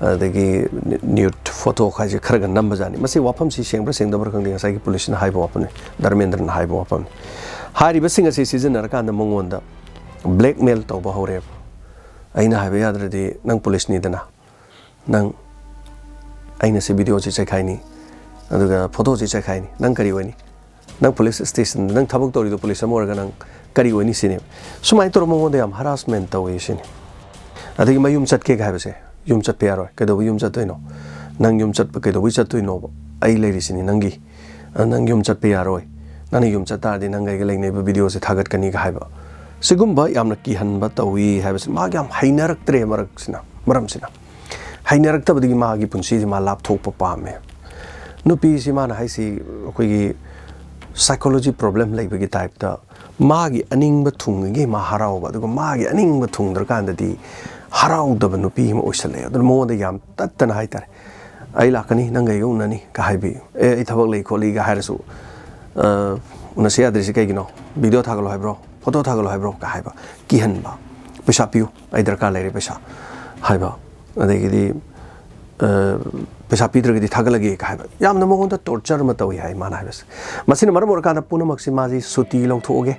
ꯑꯗꯒꯤ ꯅ꯭ꯌꯨꯠ ꯐꯣꯇꯣ ꯍꯥꯏꯁꯦ ꯈꯔꯒ ꯅꯝꯕꯖꯥꯠꯅꯤ꯫ ꯃꯁꯤ ꯋꯥꯐꯝꯁꯤ ꯁꯦꯡꯕ꯭ꯔꯥ ꯁꯦꯡꯗꯕ꯭ꯔꯥ ꯈꯪꯗꯦ, ꯉꯁꯥꯏꯒꯤ ꯄꯨꯂꯤꯁꯅ ꯍꯥꯏꯕ ꯋꯥꯐꯝꯅꯤ, ꯙꯔꯃꯦꯟꯗ꯭ꯔꯅ ꯍꯥꯏꯕ ꯋꯥꯐꯝꯅꯤ꯫ ꯍꯥꯏꯔꯤꯕꯁꯤꯡ ꯑꯁꯤ ꯁꯤꯖꯤꯟꯅꯔꯀꯥꯟꯗ ꯃꯉꯣꯟꯗ ꯕ꯭ꯂꯦꯛꯃꯦꯜ ꯇꯧꯕ ꯍꯧꯔꯦꯕ꯫ "ꯑꯩꯅ ꯍꯥꯏꯕ ꯌꯥꯗ꯭ꯔꯗꯤ ꯅꯪ ꯄꯨꯂꯤꯁꯅꯤꯗꯅ, ꯅꯪ, ꯑꯩꯅ ꯁꯤ ꯚꯤꯗꯤꯑꯣꯁꯤ ꯆꯥꯏꯈꯥꯏꯅꯤ, ꯑꯗꯨꯒ ꯐꯣꯇꯣꯁꯤ ꯆꯥꯏꯈꯥꯏꯅꯤ, ꯅꯪ ꯀꯔꯤ ꯑꯣꯏꯅꯤ?" ꯅꯪ ꯄꯨꯂꯤꯁ ꯁ꯭ꯇꯦꯁꯟꯗ ꯅꯪ ꯊꯕꯛ ꯇꯧꯔꯤꯗꯣ ꯄꯨꯂꯤꯁ ꯑꯃ ꯑꯣꯏꯔꯒ ꯅꯪ ꯀꯔꯤ ꯑꯣꯏꯅꯤ ꯁꯤꯅꯦꯕ꯫ ꯁꯨꯃꯥꯏꯅ ꯇꯧꯔꯒ ꯃꯉꯣꯟꯗ ꯌꯥꯝ ꯍꯔꯥꯁꯃꯦꯟ ꯇꯧꯋꯤ ꯁꯤꯅꯤ꯫ ꯑꯗꯒꯤ ꯃꯌꯨꯝ ꯆꯠꯀꯦꯒ ꯍꯥꯏꯕꯁꯦ, ꯌꯨꯝ ꯆꯠꯄ ꯌꯥꯔꯣꯏ꯫ ꯀꯩꯗꯧꯕ ꯌꯨꯝ ꯆꯠꯇꯣꯏꯅꯣ? ꯅꯪ ꯌꯨꯝ ꯆꯠꯄ ꯀꯩꯗꯧꯕꯩ ꯆꯠꯇꯣꯏꯅꯣꯕ? ꯑꯩ ꯂꯩꯔꯤꯁꯤꯅꯤ ꯅꯪꯒꯤ꯫ ꯑ, ꯅꯪ ꯌꯨꯝ ꯆꯠꯄ ꯌꯥꯔꯣꯏ꯫ ꯅꯪꯅ ꯌꯨꯝ ꯆꯠ ꯇꯥꯔꯗꯤ ꯅꯪꯒ ꯑꯩꯒ ꯂꯩꯅꯔꯤꯕ ꯚꯤꯗꯤꯑꯣꯁꯦ ꯊꯥꯒꯠꯀꯅꯤꯒ ꯍꯥꯏꯕ꯫ ꯁꯤꯒꯨꯝꯕ ꯌꯥꯝꯅ ꯀꯤꯍꯟꯕ ꯇꯧꯋꯤ ꯍꯥꯏꯕꯁꯤ ꯃꯥꯒꯤ ꯌꯥꯝ ꯍꯩꯅꯔꯛꯇ꯭ꯔꯦ ꯃꯔꯛꯁꯤꯅ, ꯃꯔꯝꯁꯤꯅ꯫ ꯍꯩꯅꯔꯛꯇꯕꯗꯒꯤ ꯃꯥꯒꯤ ꯄꯨꯟꯁꯤꯁꯤ ꯃꯥ ꯂꯥꯞꯊꯣꯛꯄ ꯄꯥꯝꯃꯦ꯫ ꯅꯨꯄꯤꯁꯤ ꯃꯥꯅ ꯍꯥꯏꯁꯤ ꯑꯩꯈꯣꯏꯒꯤ psychology problem ꯂꯩꯕꯒꯤ ꯇꯥꯏꯞꯇ ꯃꯥꯒꯤ ꯑꯅꯤꯡꯕ ꯊꯨꯡꯉꯤꯒꯩ ꯃꯥ ꯍꯔꯥꯎꯕ, ꯑꯗꯨꯒ ꯃꯥꯒꯤ ꯑꯅꯤꯡꯕ ꯊꯨꯡꯗ꯭ꯔꯀꯥꯟꯗꯗꯤ ꯍꯔꯥꯎꯗꯕ ꯅꯨꯄꯤ ꯑꯃ ꯑꯣꯏꯁꯜꯂꯛꯑꯦ꯫ ꯑꯗꯨꯅ ꯃꯉꯣꯟꯗ ꯌꯥꯝ ꯇꯠꯇꯅ ꯍꯥꯏꯇꯥꯔꯦ, "ꯑꯩ ꯂꯥꯛꯀꯅꯤ, ꯅꯪꯒ ꯑꯩꯒ ꯎꯅꯅꯤ" ꯀ ꯍꯥꯏꯕꯤ, "ꯑꯦ, ꯑꯩ ꯊꯕꯛ ꯂꯩ ꯈꯣꯠꯂꯤꯒ" ꯍꯥꯏꯔꯁꯨ, "ꯑ, ꯎꯅꯁꯤ ꯌꯥꯗ꯭ꯔꯤꯁꯤ ꯀꯩꯒꯤꯅꯣ? ꯚꯤꯗꯤꯑꯣ ꯊꯥꯒꯠꯂꯣ ꯍꯥꯏꯕ꯭ꯔꯣ? ꯐꯣꯇꯣ ꯊꯥꯒꯠꯂꯣ ꯍꯥꯏꯕ꯭ꯔꯣ?" ꯀ ꯍꯥꯏꯕ, ꯀꯤꯍꯟꯕ꯫ "ꯄꯩꯁꯥ ꯄꯤꯌꯨ, ꯑꯩ ꯗꯔꯀꯥꯔ ꯂꯩꯔꯦ ꯄꯩꯁꯥ" ꯍꯥꯏꯕ꯫ ꯑꯗꯒꯤꯗꯤ, ꯑ, "ꯄꯩꯁꯥ ꯄꯤꯗ꯭ꯔꯒꯗꯤ ꯊꯥꯒꯠꯂꯒꯦ" ꯀ ꯍꯥꯏꯕ꯫ ꯌꯥꯝꯅ ꯃꯉꯣꯟꯗ ꯇꯣꯔꯆꯔ ꯑꯃ ꯇꯧꯏ ꯍꯥꯏ ꯃꯥꯅ ꯍꯥꯏꯕꯁꯦ꯫ ꯃꯁꯤꯅ ꯃꯔꯝ ꯑꯣꯏꯔꯀꯥꯟꯗ ꯄꯨꯝꯅꯃꯛꯁꯤ ꯃꯥꯁꯤ ꯁꯨꯇꯤ ꯂꯧꯊꯣꯛꯑꯒꯦ,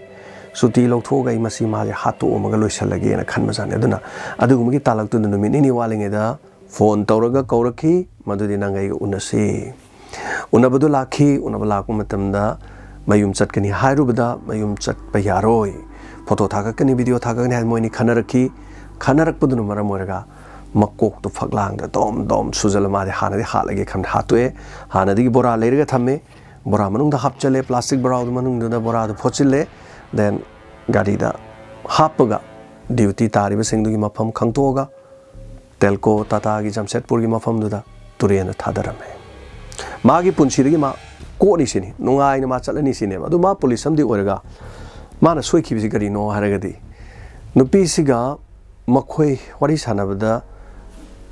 ꯁꯨꯇꯤ ꯂꯧꯊꯣꯛꯑꯒ ꯑꯩ ꯃꯁꯤ ꯃꯥꯁꯦ ꯍꯥꯠꯇꯣꯛꯑꯝꯃꯒ ꯂꯣꯏꯁꯤꯜꯂꯒꯦꯅ ꯈꯟꯕꯖꯥꯠꯅꯤ꯫ ꯑꯗꯨꯅ ꯑꯗꯨꯒꯨꯝꯕꯒꯤ ꯇꯥꯂꯛꯇꯨꯗ ꯅꯨꯃꯤꯠ ꯅꯤꯅꯤ ꯋꯥꯠꯂꯤꯉꯩꯗ ꯐꯣꯟ ꯇꯧꯔꯒ ꯀꯧꯔꯛꯈꯤ, "ꯃꯗꯨꯗꯤ ꯅꯪ ꯑꯩꯒ ꯎꯅꯁꯤ"꯫ ꯎꯅꯕꯗꯨ ꯂꯥꯛꯈꯤ꯫ ꯎꯅꯕ ꯂꯥꯛꯄ ꯃꯇꯝꯗ ꯃꯌꯨꯝ ꯆꯠꯀꯅꯤ ꯍꯥꯏꯔꯨꯕꯗ ꯃꯌꯨꯝ ꯆꯠꯄ ꯌꯥꯔꯣꯏ, ꯐꯣꯇꯣ ꯊꯥꯒꯠꯀꯅꯤ, ꯚꯤꯗꯤꯑꯣ ꯊꯥꯒꯠꯀꯅꯤ ꯍꯥꯏꯅ ꯃꯣꯏꯅꯤ ꯈꯟꯅꯔꯛꯈꯤ꯫ ꯈꯟꯅꯔꯛꯄꯗꯨꯅ ꯃꯔꯝ ꯑꯣꯏꯔꯒ ꯃꯀꯣꯛꯇꯨ ꯐꯛꯂꯥꯡꯗ ꯗꯣꯝ ꯗꯣꯝ ꯁꯨꯖꯜꯂ ꯃꯥꯗꯤ ꯍꯥꯟꯅꯗꯤ ꯍꯥꯠꯂꯒꯦ ꯈꯟ ꯍꯥꯠꯇꯣꯛꯑꯦ꯫ ꯍꯥꯟꯅꯗꯒꯤ ꯕꯣꯔꯥ ꯂꯩꯔꯒ ꯊꯝꯃꯦ꯫ ꯕꯣꯔꯥ ꯃꯅꯨꯡꯗ ꯍꯥꯞꯆꯜꯂꯦ, ꯄ꯭ꯂꯥꯁꯇꯤꯛ ꯕꯣꯔꯥꯗꯨ ꯃꯅꯨꯡꯗꯨꯗ ꯕꯣꯔꯥꯗꯨ ꯐꯣꯠꯆꯤꯜꯂꯦ꯫ Then ꯒꯥꯔꯤꯗ ꯍꯥꯞꯄꯒ ꯗ꯭ꯌꯨꯇꯤ ꯇꯥꯔꯤꯕꯁꯤꯡꯗꯨꯒꯤ ꯃꯐꯝ ꯈꯪꯗꯣꯛꯑꯒ ꯇꯦꯜꯀꯣ ꯇꯥꯇꯥꯒꯤ ꯖꯝꯁꯦꯠꯄꯨꯔꯒꯤ ꯃꯐꯝꯗꯨꯗ ꯇꯨꯔꯦꯟꯗ ꯊꯥꯗꯔꯝꯃꯦ꯫ ꯃꯥꯒꯤ ꯄꯨꯟꯁꯤꯗꯒꯤ ꯃꯥ ꯀꯣꯛꯅꯤ ꯁꯤꯅꯤ, ꯅꯨꯡꯉꯥꯏꯅ ꯃꯥ ꯆꯠꯂꯅꯤ ꯁꯤꯅꯦꯕ꯫ ꯑꯗꯨ ꯃꯥ ꯄꯨꯂꯤꯁ ꯑꯃꯗꯤ ꯑꯣꯏꯔꯒ ꯃꯥꯅ ꯁꯣꯏꯈꯤꯕꯁꯤ ꯀꯔꯤꯅꯣ ꯍꯥꯏꯔꯒꯗꯤ, ꯅꯨꯄꯤꯁꯤꯒ ꯃꯈꯣꯏ ꯋꯥꯔꯤ ꯁꯥꯟꯅꯕꯗ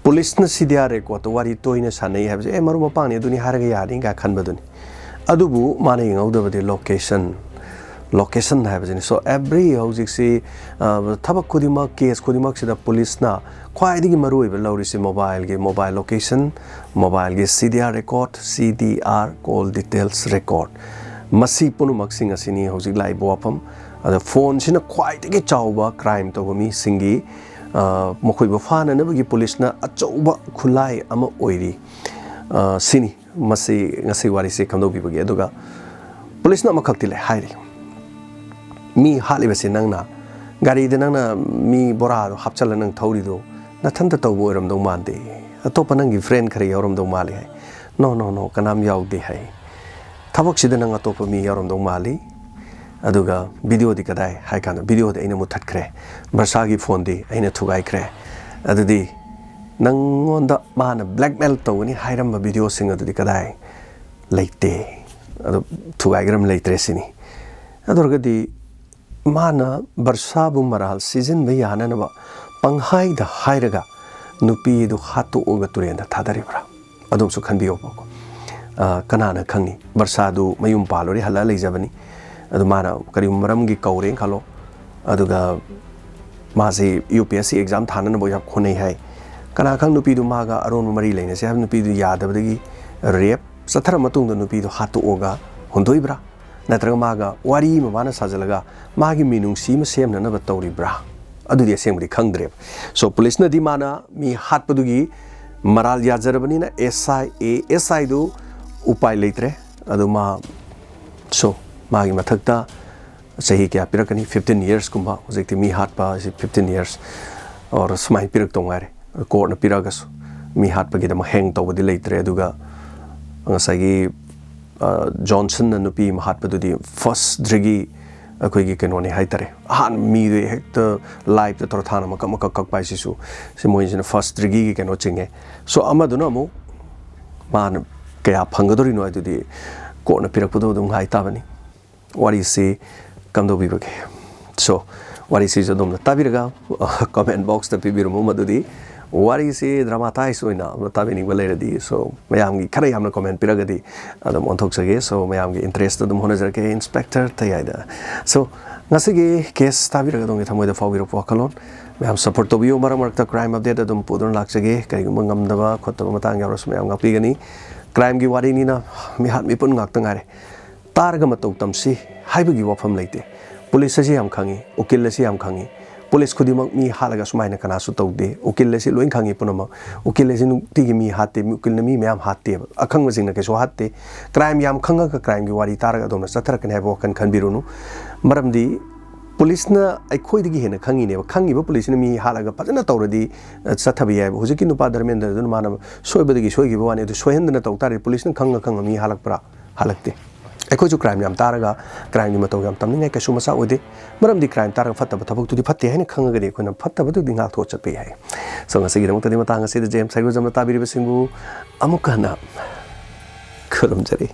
ꯄꯨꯂꯤꯁꯅ C D R record ꯇ ꯋꯥꯔꯤ ꯇꯣꯏꯅ ꯁꯥꯟꯅꯩ ꯍꯥꯏꯕꯁꯦ, "ꯑꯦ, ꯃꯔꯨꯞ ꯃꯄꯥꯡꯅꯤ, ꯑꯗꯨꯅꯤ ꯍꯥꯏꯔꯒ ꯌꯥꯅꯤ" ꯀꯥꯏ ꯈꯟꯕꯗꯨꯅꯤ꯫ ꯑꯗꯨꯕꯨ ꯃꯥꯅ ꯌꯦꯡꯍꯧꯗꯕꯗꯤ location, location ꯍꯥꯏꯕꯁꯤꯅꯤ꯫ So every ꯍꯧꯖꯤꯛꯁꯤ, ꯑ, ꯊꯕꯛ ꯈꯨꯗꯤꯡꯃꯛ, ꯀꯦꯁ ꯈꯨꯗꯤꯡꯃꯛꯁꯤꯗ ꯄꯨꯂꯤꯁꯅ ꯈ꯭ꯋꯥꯏꯗꯒꯤ ꯃꯔꯨꯑꯣꯏꯕ ꯂꯧꯔꯤꯁꯤ mobile ꯒꯤ, mobile location, mobile ꯒꯤ C D R record, C D R call details record꯫ ꯃꯁꯤ ꯄꯨꯝꯅꯃꯛꯁꯤꯡ ꯑꯁꯤꯅꯤ ꯍꯧꯖꯤꯛ ꯂꯥꯛꯏꯕ ꯋꯥꯐꯝ꯫ ꯑꯗ ꯐꯣꯟꯁꯤꯅ ꯈ꯭ꯋꯥꯏꯗꯒꯤ ꯆꯥꯎꯕ ꯀ꯭ꯔꯥꯏꯝ ꯇꯧꯕ ꯃꯤꯁꯤꯡꯒꯤ, ꯑ, ꯃꯈꯣꯏꯕꯨ ꯐꯥꯅꯅꯕꯒꯤ ꯄꯨꯂꯤꯁꯅ ꯑꯆꯧꯕ ꯈꯨꯠꯂꯥꯏ ꯑꯃ ꯑꯣꯏꯔꯤ꯫ ꯑ, ꯁꯤꯅꯤ ꯃꯁꯤ ꯉꯁꯤ ꯋꯥꯔꯤꯁꯤ ꯈꯪꯗꯣꯛꯄꯤꯕꯒꯤ꯫ ꯑꯗꯨꯒ ꯄꯨꯂꯤꯁꯅ ꯑꯃꯈꯛꯇꯤ ꯂꯩ ꯍꯥꯏꯔꯤ, "ꯃꯤ ꯍꯥꯠꯂꯤꯕꯁꯤ ꯅꯪꯅ, ꯒꯥꯔꯤꯗ ꯅꯪꯅ ꯃꯤ ꯕꯣꯔꯥꯗꯣ ꯍꯥꯞꯆꯜꯂ ꯅꯪ ꯊꯧꯔꯤꯗꯣ ꯅꯊꯟꯇ ꯇꯧꯕ ꯑꯣꯏꯔꯝꯗꯧ ꯃꯥꯟꯗꯦ, ꯑꯇꯣꯞꯄ ꯅꯪꯒꯤ ꯐ꯭ꯔꯦꯟ ꯈꯔ ꯌꯥꯎꯔꯝꯗꯧ ꯃꯥꯜꯂꯤ" ꯍꯥꯏ꯫ "ꯅꯣ ꯅꯣ ꯅꯣ, ꯀꯅꯥꯝ ꯌꯥꯎꯗꯦ" ꯍꯥꯏ꯫ "ꯊꯕꯛꯁꯤꯗ ꯅꯪ ꯑꯇꯣꯞꯄ ꯃꯤ ꯌꯥꯎꯔꯝꯗꯧ ꯃꯥꯜꯂꯤ꯫ ꯑꯗꯨꯒ ꯚꯤꯗꯤꯑꯣꯗꯤ ꯀꯗꯥꯏ?" ꯍꯥꯏ ꯀꯥꯟꯗ ꯚꯤꯗꯤꯑꯣꯗꯤ ꯑꯩꯅ ꯃꯨꯠꯊꯠꯈ꯭ꯔꯦ, ꯕꯔꯁꯥꯒꯤ ꯐꯣꯟꯗꯤ ꯑꯩꯅ ꯊꯨꯒꯥꯏꯈ꯭ꯔꯦ꯫ "ꯑꯗꯨꯗꯤ ꯅꯪꯉꯣꯟꯗ ꯃꯥꯅ ꯕ꯭ꯂꯦꯛꯃꯦꯜ ꯇꯧꯒꯅꯤ ꯍꯥꯏꯔꯝꯕ ꯚꯤꯗꯤꯑꯣꯁꯤꯡ ꯑꯗꯨꯗꯤ ꯀꯗꯥꯏ?" "ꯂꯩꯇꯦ, ꯑꯗꯨ ꯊꯨꯒꯥꯏꯈ꯭ꯔꯝ ꯂꯩꯇ꯭ꯔꯦ" ꯁꯤꯅꯤ꯫ ꯑꯗꯨ ꯑꯣꯏꯔꯒꯗꯤ ꯃꯥꯅ ꯕꯔꯁꯥꯕꯨ ꯃꯔꯥꯜ ꯁꯤꯖꯤꯟꯕ ꯌꯥꯅꯅꯕ ꯄꯪꯍꯥꯏꯗ ꯍꯥꯏꯔꯒ ꯅꯨꯄꯤꯗꯨ ꯍꯥꯠꯇꯣꯛꯑꯒ ꯇꯨꯔꯦꯟꯗ ꯊꯥꯗꯔꯤꯕ꯭ꯔꯥ? ꯑꯗꯨꯝꯁꯨ ꯈꯟꯕꯤꯌꯣꯕꯀꯣ꯫ ꯑ, ꯀꯅꯥꯅ ꯈꯪꯅꯤ? ꯕꯔꯁꯥꯗꯨ ꯃꯌꯨꯝ ꯄꯥꯜꯂꯨꯔꯦ, ꯍꯜꯂꯛꯑ ꯂꯩꯖꯕꯅꯤ꯫ ꯑꯗꯨ ꯃꯥꯅ ꯀꯔꯤꯒꯨꯝꯕ ꯃꯔꯝꯒꯤ ꯀꯧꯔꯦꯅ ꯈꯜꯂꯣ, ꯑꯗꯨꯒ ꯃꯥꯁꯦ U P S C exam ꯊꯥꯅꯅꯕ ꯌꯥꯝ ꯍꯣꯠꯅꯩ ꯍꯥꯏ꯫ ꯀꯅꯥ ꯈꯪ ꯅꯨꯄꯤꯗꯨ ꯃꯥꯒ ꯑꯔꯣꯟꯕ ꯃꯔꯤ ꯂꯩꯅꯁꯦ ꯍꯥꯏꯕ ꯅꯨꯄꯤꯗꯨ ꯌꯥꯗꯕꯗꯒꯤ ꯔꯦꯞ ꯆꯠꯊꯔ ꯃꯇꯨꯡꯗ ꯅꯨꯄꯤꯗꯨ ꯍꯥꯠꯇꯣꯛꯑꯒ ꯍꯨꯟꯗꯣꯛꯏꯕ꯭ꯔꯥ? ꯅꯠꯇ꯭ꯔꯒ ꯃꯥꯒ ꯋꯥꯔꯤ ꯑꯃ ꯃꯥꯅ ꯁꯥꯖꯤꯜꯂꯒ ꯃꯥꯒꯤ ꯃꯤꯅꯨꯡꯁꯤ ꯑꯃ ꯁꯦꯝꯅꯅꯕ ꯇꯧꯔꯤꯕ꯭ꯔꯥ? ꯑꯗꯨꯗꯤ ꯑꯁꯦꯡꯕꯗꯤ ꯈꯪꯗ꯭ꯔꯦꯕ꯫ So, ꯄꯨꯂꯤꯁꯅꯗꯤ ꯃꯥꯅ ꯃꯤ ꯍꯥꯠꯄꯗꯨꯒꯤ ꯃꯔꯥꯜ ꯌꯥꯖꯔꯕꯅꯤꯅ ꯑꯦꯁ ꯑꯥꯏ ꯑꯦ ꯑꯦꯁ ꯑꯥꯏꯗꯨ ꯎꯄꯥꯏ ꯂꯩꯇ꯭ꯔꯦ꯫ ꯑꯗꯨ ꯃꯥ, so, ꯃꯥꯒꯤ ꯃꯊꯛꯇ ꯆꯍꯤ ꯀꯌꯥ ꯄꯤꯔꯛꯀꯅꯤ? Fifteen yearsꯀꯨꯝꯕ꯫ ꯍꯧꯖꯤꯛꯇꯤ ꯃꯤ ꯍꯥꯠꯄ ꯑꯁꯤ fifteen years or ꯁꯨꯃꯥꯏꯅ ꯄꯤꯔꯛꯇꯧ ꯉꯥꯏꯔꯦ꯫ ꯀꯣꯔꯠꯅ ꯄꯤꯔꯛꯑꯒꯁꯨ ꯃꯤ ꯍꯥꯠꯄꯒꯤꯗꯃꯛ ꯍꯦꯡ ꯇꯧꯕꯗꯤ ꯂꯩꯇ꯭ꯔꯦ꯫ ꯑꯗꯨꯒ ꯉꯁꯥꯏꯒꯤ, ꯑ, ꯖꯣꯟꯁꯟꯅ ꯅꯨꯄꯤ ꯑꯃ ꯍꯥꯠꯄꯗꯨꯗꯤ first degree ꯑꯩꯈꯣꯏꯒꯤ ꯀꯩꯅꯣꯅꯤ ꯍꯥꯏꯇꯥꯔꯦ꯫ ꯑꯍꯥꯟꯕ ꯃꯤꯗꯨ ꯍꯦꯛꯇ ꯂꯥꯏꯞꯇ ꯇꯧꯔ ꯊꯥꯅ ꯃꯀꯛ ꯃꯀꯛ ꯀꯛꯄ ꯍꯥꯏꯁꯤꯁꯨ ꯁꯤ ꯃꯣꯏꯁꯤꯅ first degreeꯒꯤ ꯀꯩꯅꯣ ꯆꯤꯡꯉꯦ꯫ So, ꯑꯃꯗꯨꯅ ꯑꯃꯨꯛ ꯃꯥꯅ ꯀꯌꯥ ꯐꯪꯒꯗꯧꯔꯤꯅꯣ ꯍꯥꯏꯗꯨꯗꯤ ꯀꯣꯔꯠꯅ ꯄꯤꯔꯛꯄꯗꯣ ꯑꯗꯨꯝ ꯉꯥꯏ ꯇꯥꯕꯅꯤ꯫ ꯋꯥꯔꯤꯁꯤ ꯀꯝꯗꯧꯕꯤꯕꯒꯦ? So, ꯋꯥꯔꯤꯁꯤꯁꯨ ꯑꯗꯣꯝꯅ ꯇꯥꯕꯤꯔꯒ comment boxꯇ ꯄꯤꯕꯤꯔꯝꯃꯨ꯫ ꯃꯗꯨꯗꯤ ꯋꯥꯔꯤꯁꯤ dramatise ꯑꯣꯏꯅ ꯑꯃ ꯇꯥꯕꯤꯅꯤꯡꯕ ꯂꯩꯔꯗꯤ, so, ꯃꯌꯥꯝꯒꯤ ꯈꯔ ꯌꯥꯝꯅ comment ꯄꯤꯔꯒꯗꯤ ꯑꯗꯨꯝ ꯑꯣꯟꯊꯣꯛꯆꯒꯦ꯫ So, ꯃꯌꯥꯝꯒꯤ interest ꯑꯗꯨꯝ ꯍꯣꯠꯅꯖꯔꯛꯀꯦ, Inspector ꯇꯌꯥꯏꯗ꯫ So, ꯉꯁꯤꯒꯤ case ꯇꯥꯕꯤꯔꯒ ꯑꯗꯣꯝꯒꯤ ꯊꯃꯣꯏꯗ ꯐꯥꯎꯕꯤꯔꯛꯄ ꯋꯥꯈꯜꯂꯣꯟ ꯃꯌꯥꯝ support ꯇꯧꯕꯤꯌꯨ꯫ ꯃꯔꯛ ꯃꯔꯛꯇ crime update ꯑꯗꯨꯝ ꯄꯨꯗꯨꯅ ꯂꯥꯛꯆꯒꯦ꯫ ꯀꯔꯤꯒꯨꯝꯕ ꯉꯝꯗꯕ ꯈꯣꯠꯇꯕ ꯃꯇꯥꯡ ꯌꯥꯎꯔꯁꯨ ꯃꯌꯥꯝ ꯉꯥꯛꯄꯤꯒꯅꯤ꯫ Crimeꯒꯤ ꯋꯥꯔꯤꯅꯤꯅ ꯃꯤꯍꯥꯠ ꯃꯤꯄꯨꯟ ꯉꯥꯛꯇ ꯉꯥꯏꯔꯦ꯫ ꯇꯥꯔꯒ ꯃꯇꯧ ꯇꯝꯁꯤ ꯍꯥꯏꯕꯒꯤ ꯋꯥꯐꯝ ꯂꯩꯇꯦ꯫ ꯄꯨꯂꯤꯁ ꯑꯁꯤ ꯌꯥꯝ ꯈꯪꯉꯤ, ꯎꯀꯤꯜ ꯑꯁꯤ ꯌꯥꯝ ꯈꯪꯉꯤ, ꯄꯨꯂꯤꯁ ꯈꯨꯗꯤꯡꯃꯛ ꯃꯤ ꯍꯥꯠꯂꯒ ꯁꯨꯃꯥꯏꯅ ꯀꯅꯥꯁꯨ ꯇꯧꯗꯦ꯫ ꯎꯀꯤꯜ ꯑꯁꯤ ꯂꯣꯏ ꯈꯪꯉꯤ ꯄꯨꯝꯅꯃꯛ꯫ ꯎꯀꯤꯜ ꯑꯁꯤ ꯅꯨꯡꯇꯤꯒꯤ ꯃꯤ ꯍꯥꯠꯇꯦ, ꯎꯀꯤꯜꯅ ꯃꯤ ꯃꯌꯥꯝ ꯍꯥꯠꯇꯦꯕ꯫ ꯑꯈꯪꯕꯁꯤꯡꯅ ꯀꯩꯁꯨ ꯍꯥꯠꯇꯦ꯫ ꯀ꯭ꯔꯥꯏꯝ ꯌꯥꯝ ꯈꯪꯉꯒ ꯀ꯭ꯔꯥꯏꯝꯒꯤ ꯋꯥꯔꯤ ꯇꯥꯔꯒ ꯑꯗꯣꯝꯅ ꯆꯠꯊꯔꯛꯀꯅꯤ ꯍꯥꯏꯕ ꯋꯥꯈꯜ ꯈꯟꯕꯤꯔꯨꯅꯨ꯫ ꯃꯔꯝꯗꯤ ꯄꯨꯂꯤꯁꯅ ꯑꯩꯈꯣꯏꯗꯒꯤ ꯍꯦꯟꯅ ꯈꯪꯉꯤꯅꯦꯕ꯫ ꯈꯪꯉꯤꯕ ꯄꯨꯂꯤꯁꯅ ꯃꯤ ꯍꯥꯠꯂꯒ ꯐꯖꯅ ꯇꯧꯔꯗꯤ, ꯑ, ꯆꯠꯊꯕ ꯌꯥꯏꯕ꯫ ꯍꯧꯖꯤꯛꯀꯤ ꯅꯨꯄꯥ ꯙꯔꯃꯦꯟꯗ꯭ꯔꯗꯨꯅ ꯃꯥꯅ ꯁꯣꯏꯕꯗꯒꯤ ꯁꯣꯏꯈꯤꯕ ꯋꯥꯅꯤ꯫ ꯑꯗꯨ ꯁꯣꯏꯍꯟꯗꯅ ꯇꯧ ꯇꯥꯔꯗꯤ ꯄꯨꯂꯤꯁꯅ ꯈꯪꯉ ꯈꯪꯉ ꯃꯤ ꯍꯥꯠꯂꯛꯄ꯭ꯔꯥ? ꯍꯜꯂꯛꯇꯦ꯫ ꯑꯩꯈꯣꯏꯁꯨ ꯀ꯭ꯔꯥꯏꯝ ꯌꯥꯝ ꯇꯥꯔꯒ ꯀ꯭ꯔꯥꯏꯝꯒꯤ ꯃꯇꯧ ꯌꯥꯝ ꯇꯝꯅꯤꯡꯉꯥꯏ ꯀꯩꯁꯨ ꯃꯆꯥꯛ ꯑꯣꯏꯗꯦ꯫ ꯃꯔꯝꯗꯤ ꯀ꯭ꯔꯥꯏꯝ ꯇꯥꯔꯒ ꯐꯠꯇꯕ ꯊꯕꯛꯇꯨꯗꯤ ꯐꯠꯇꯦ ꯍꯥꯏꯅ ꯈꯪꯉꯒꯗꯤ ꯑꯩꯈꯣꯏꯅ ꯐꯠꯇꯕꯗꯨꯗꯤ ꯉꯥꯛꯊꯣꯛꯑ ꯆꯠꯄ ꯌꯥꯏ꯫ So, ꯉꯁꯤꯒꯤꯗꯃꯛꯇꯗꯤ ꯃꯇꯥꯡ ꯑꯁꯤꯗ J M ꯁꯥꯏꯒꯣꯖꯝꯅ ꯇꯥꯕꯤꯔꯤꯕꯁꯤꯡꯕꯨ ꯑꯃꯨꯛꯀ ꯍꯟꯅ ꯈꯨꯔꯨꯝꯖꯔꯤ꯫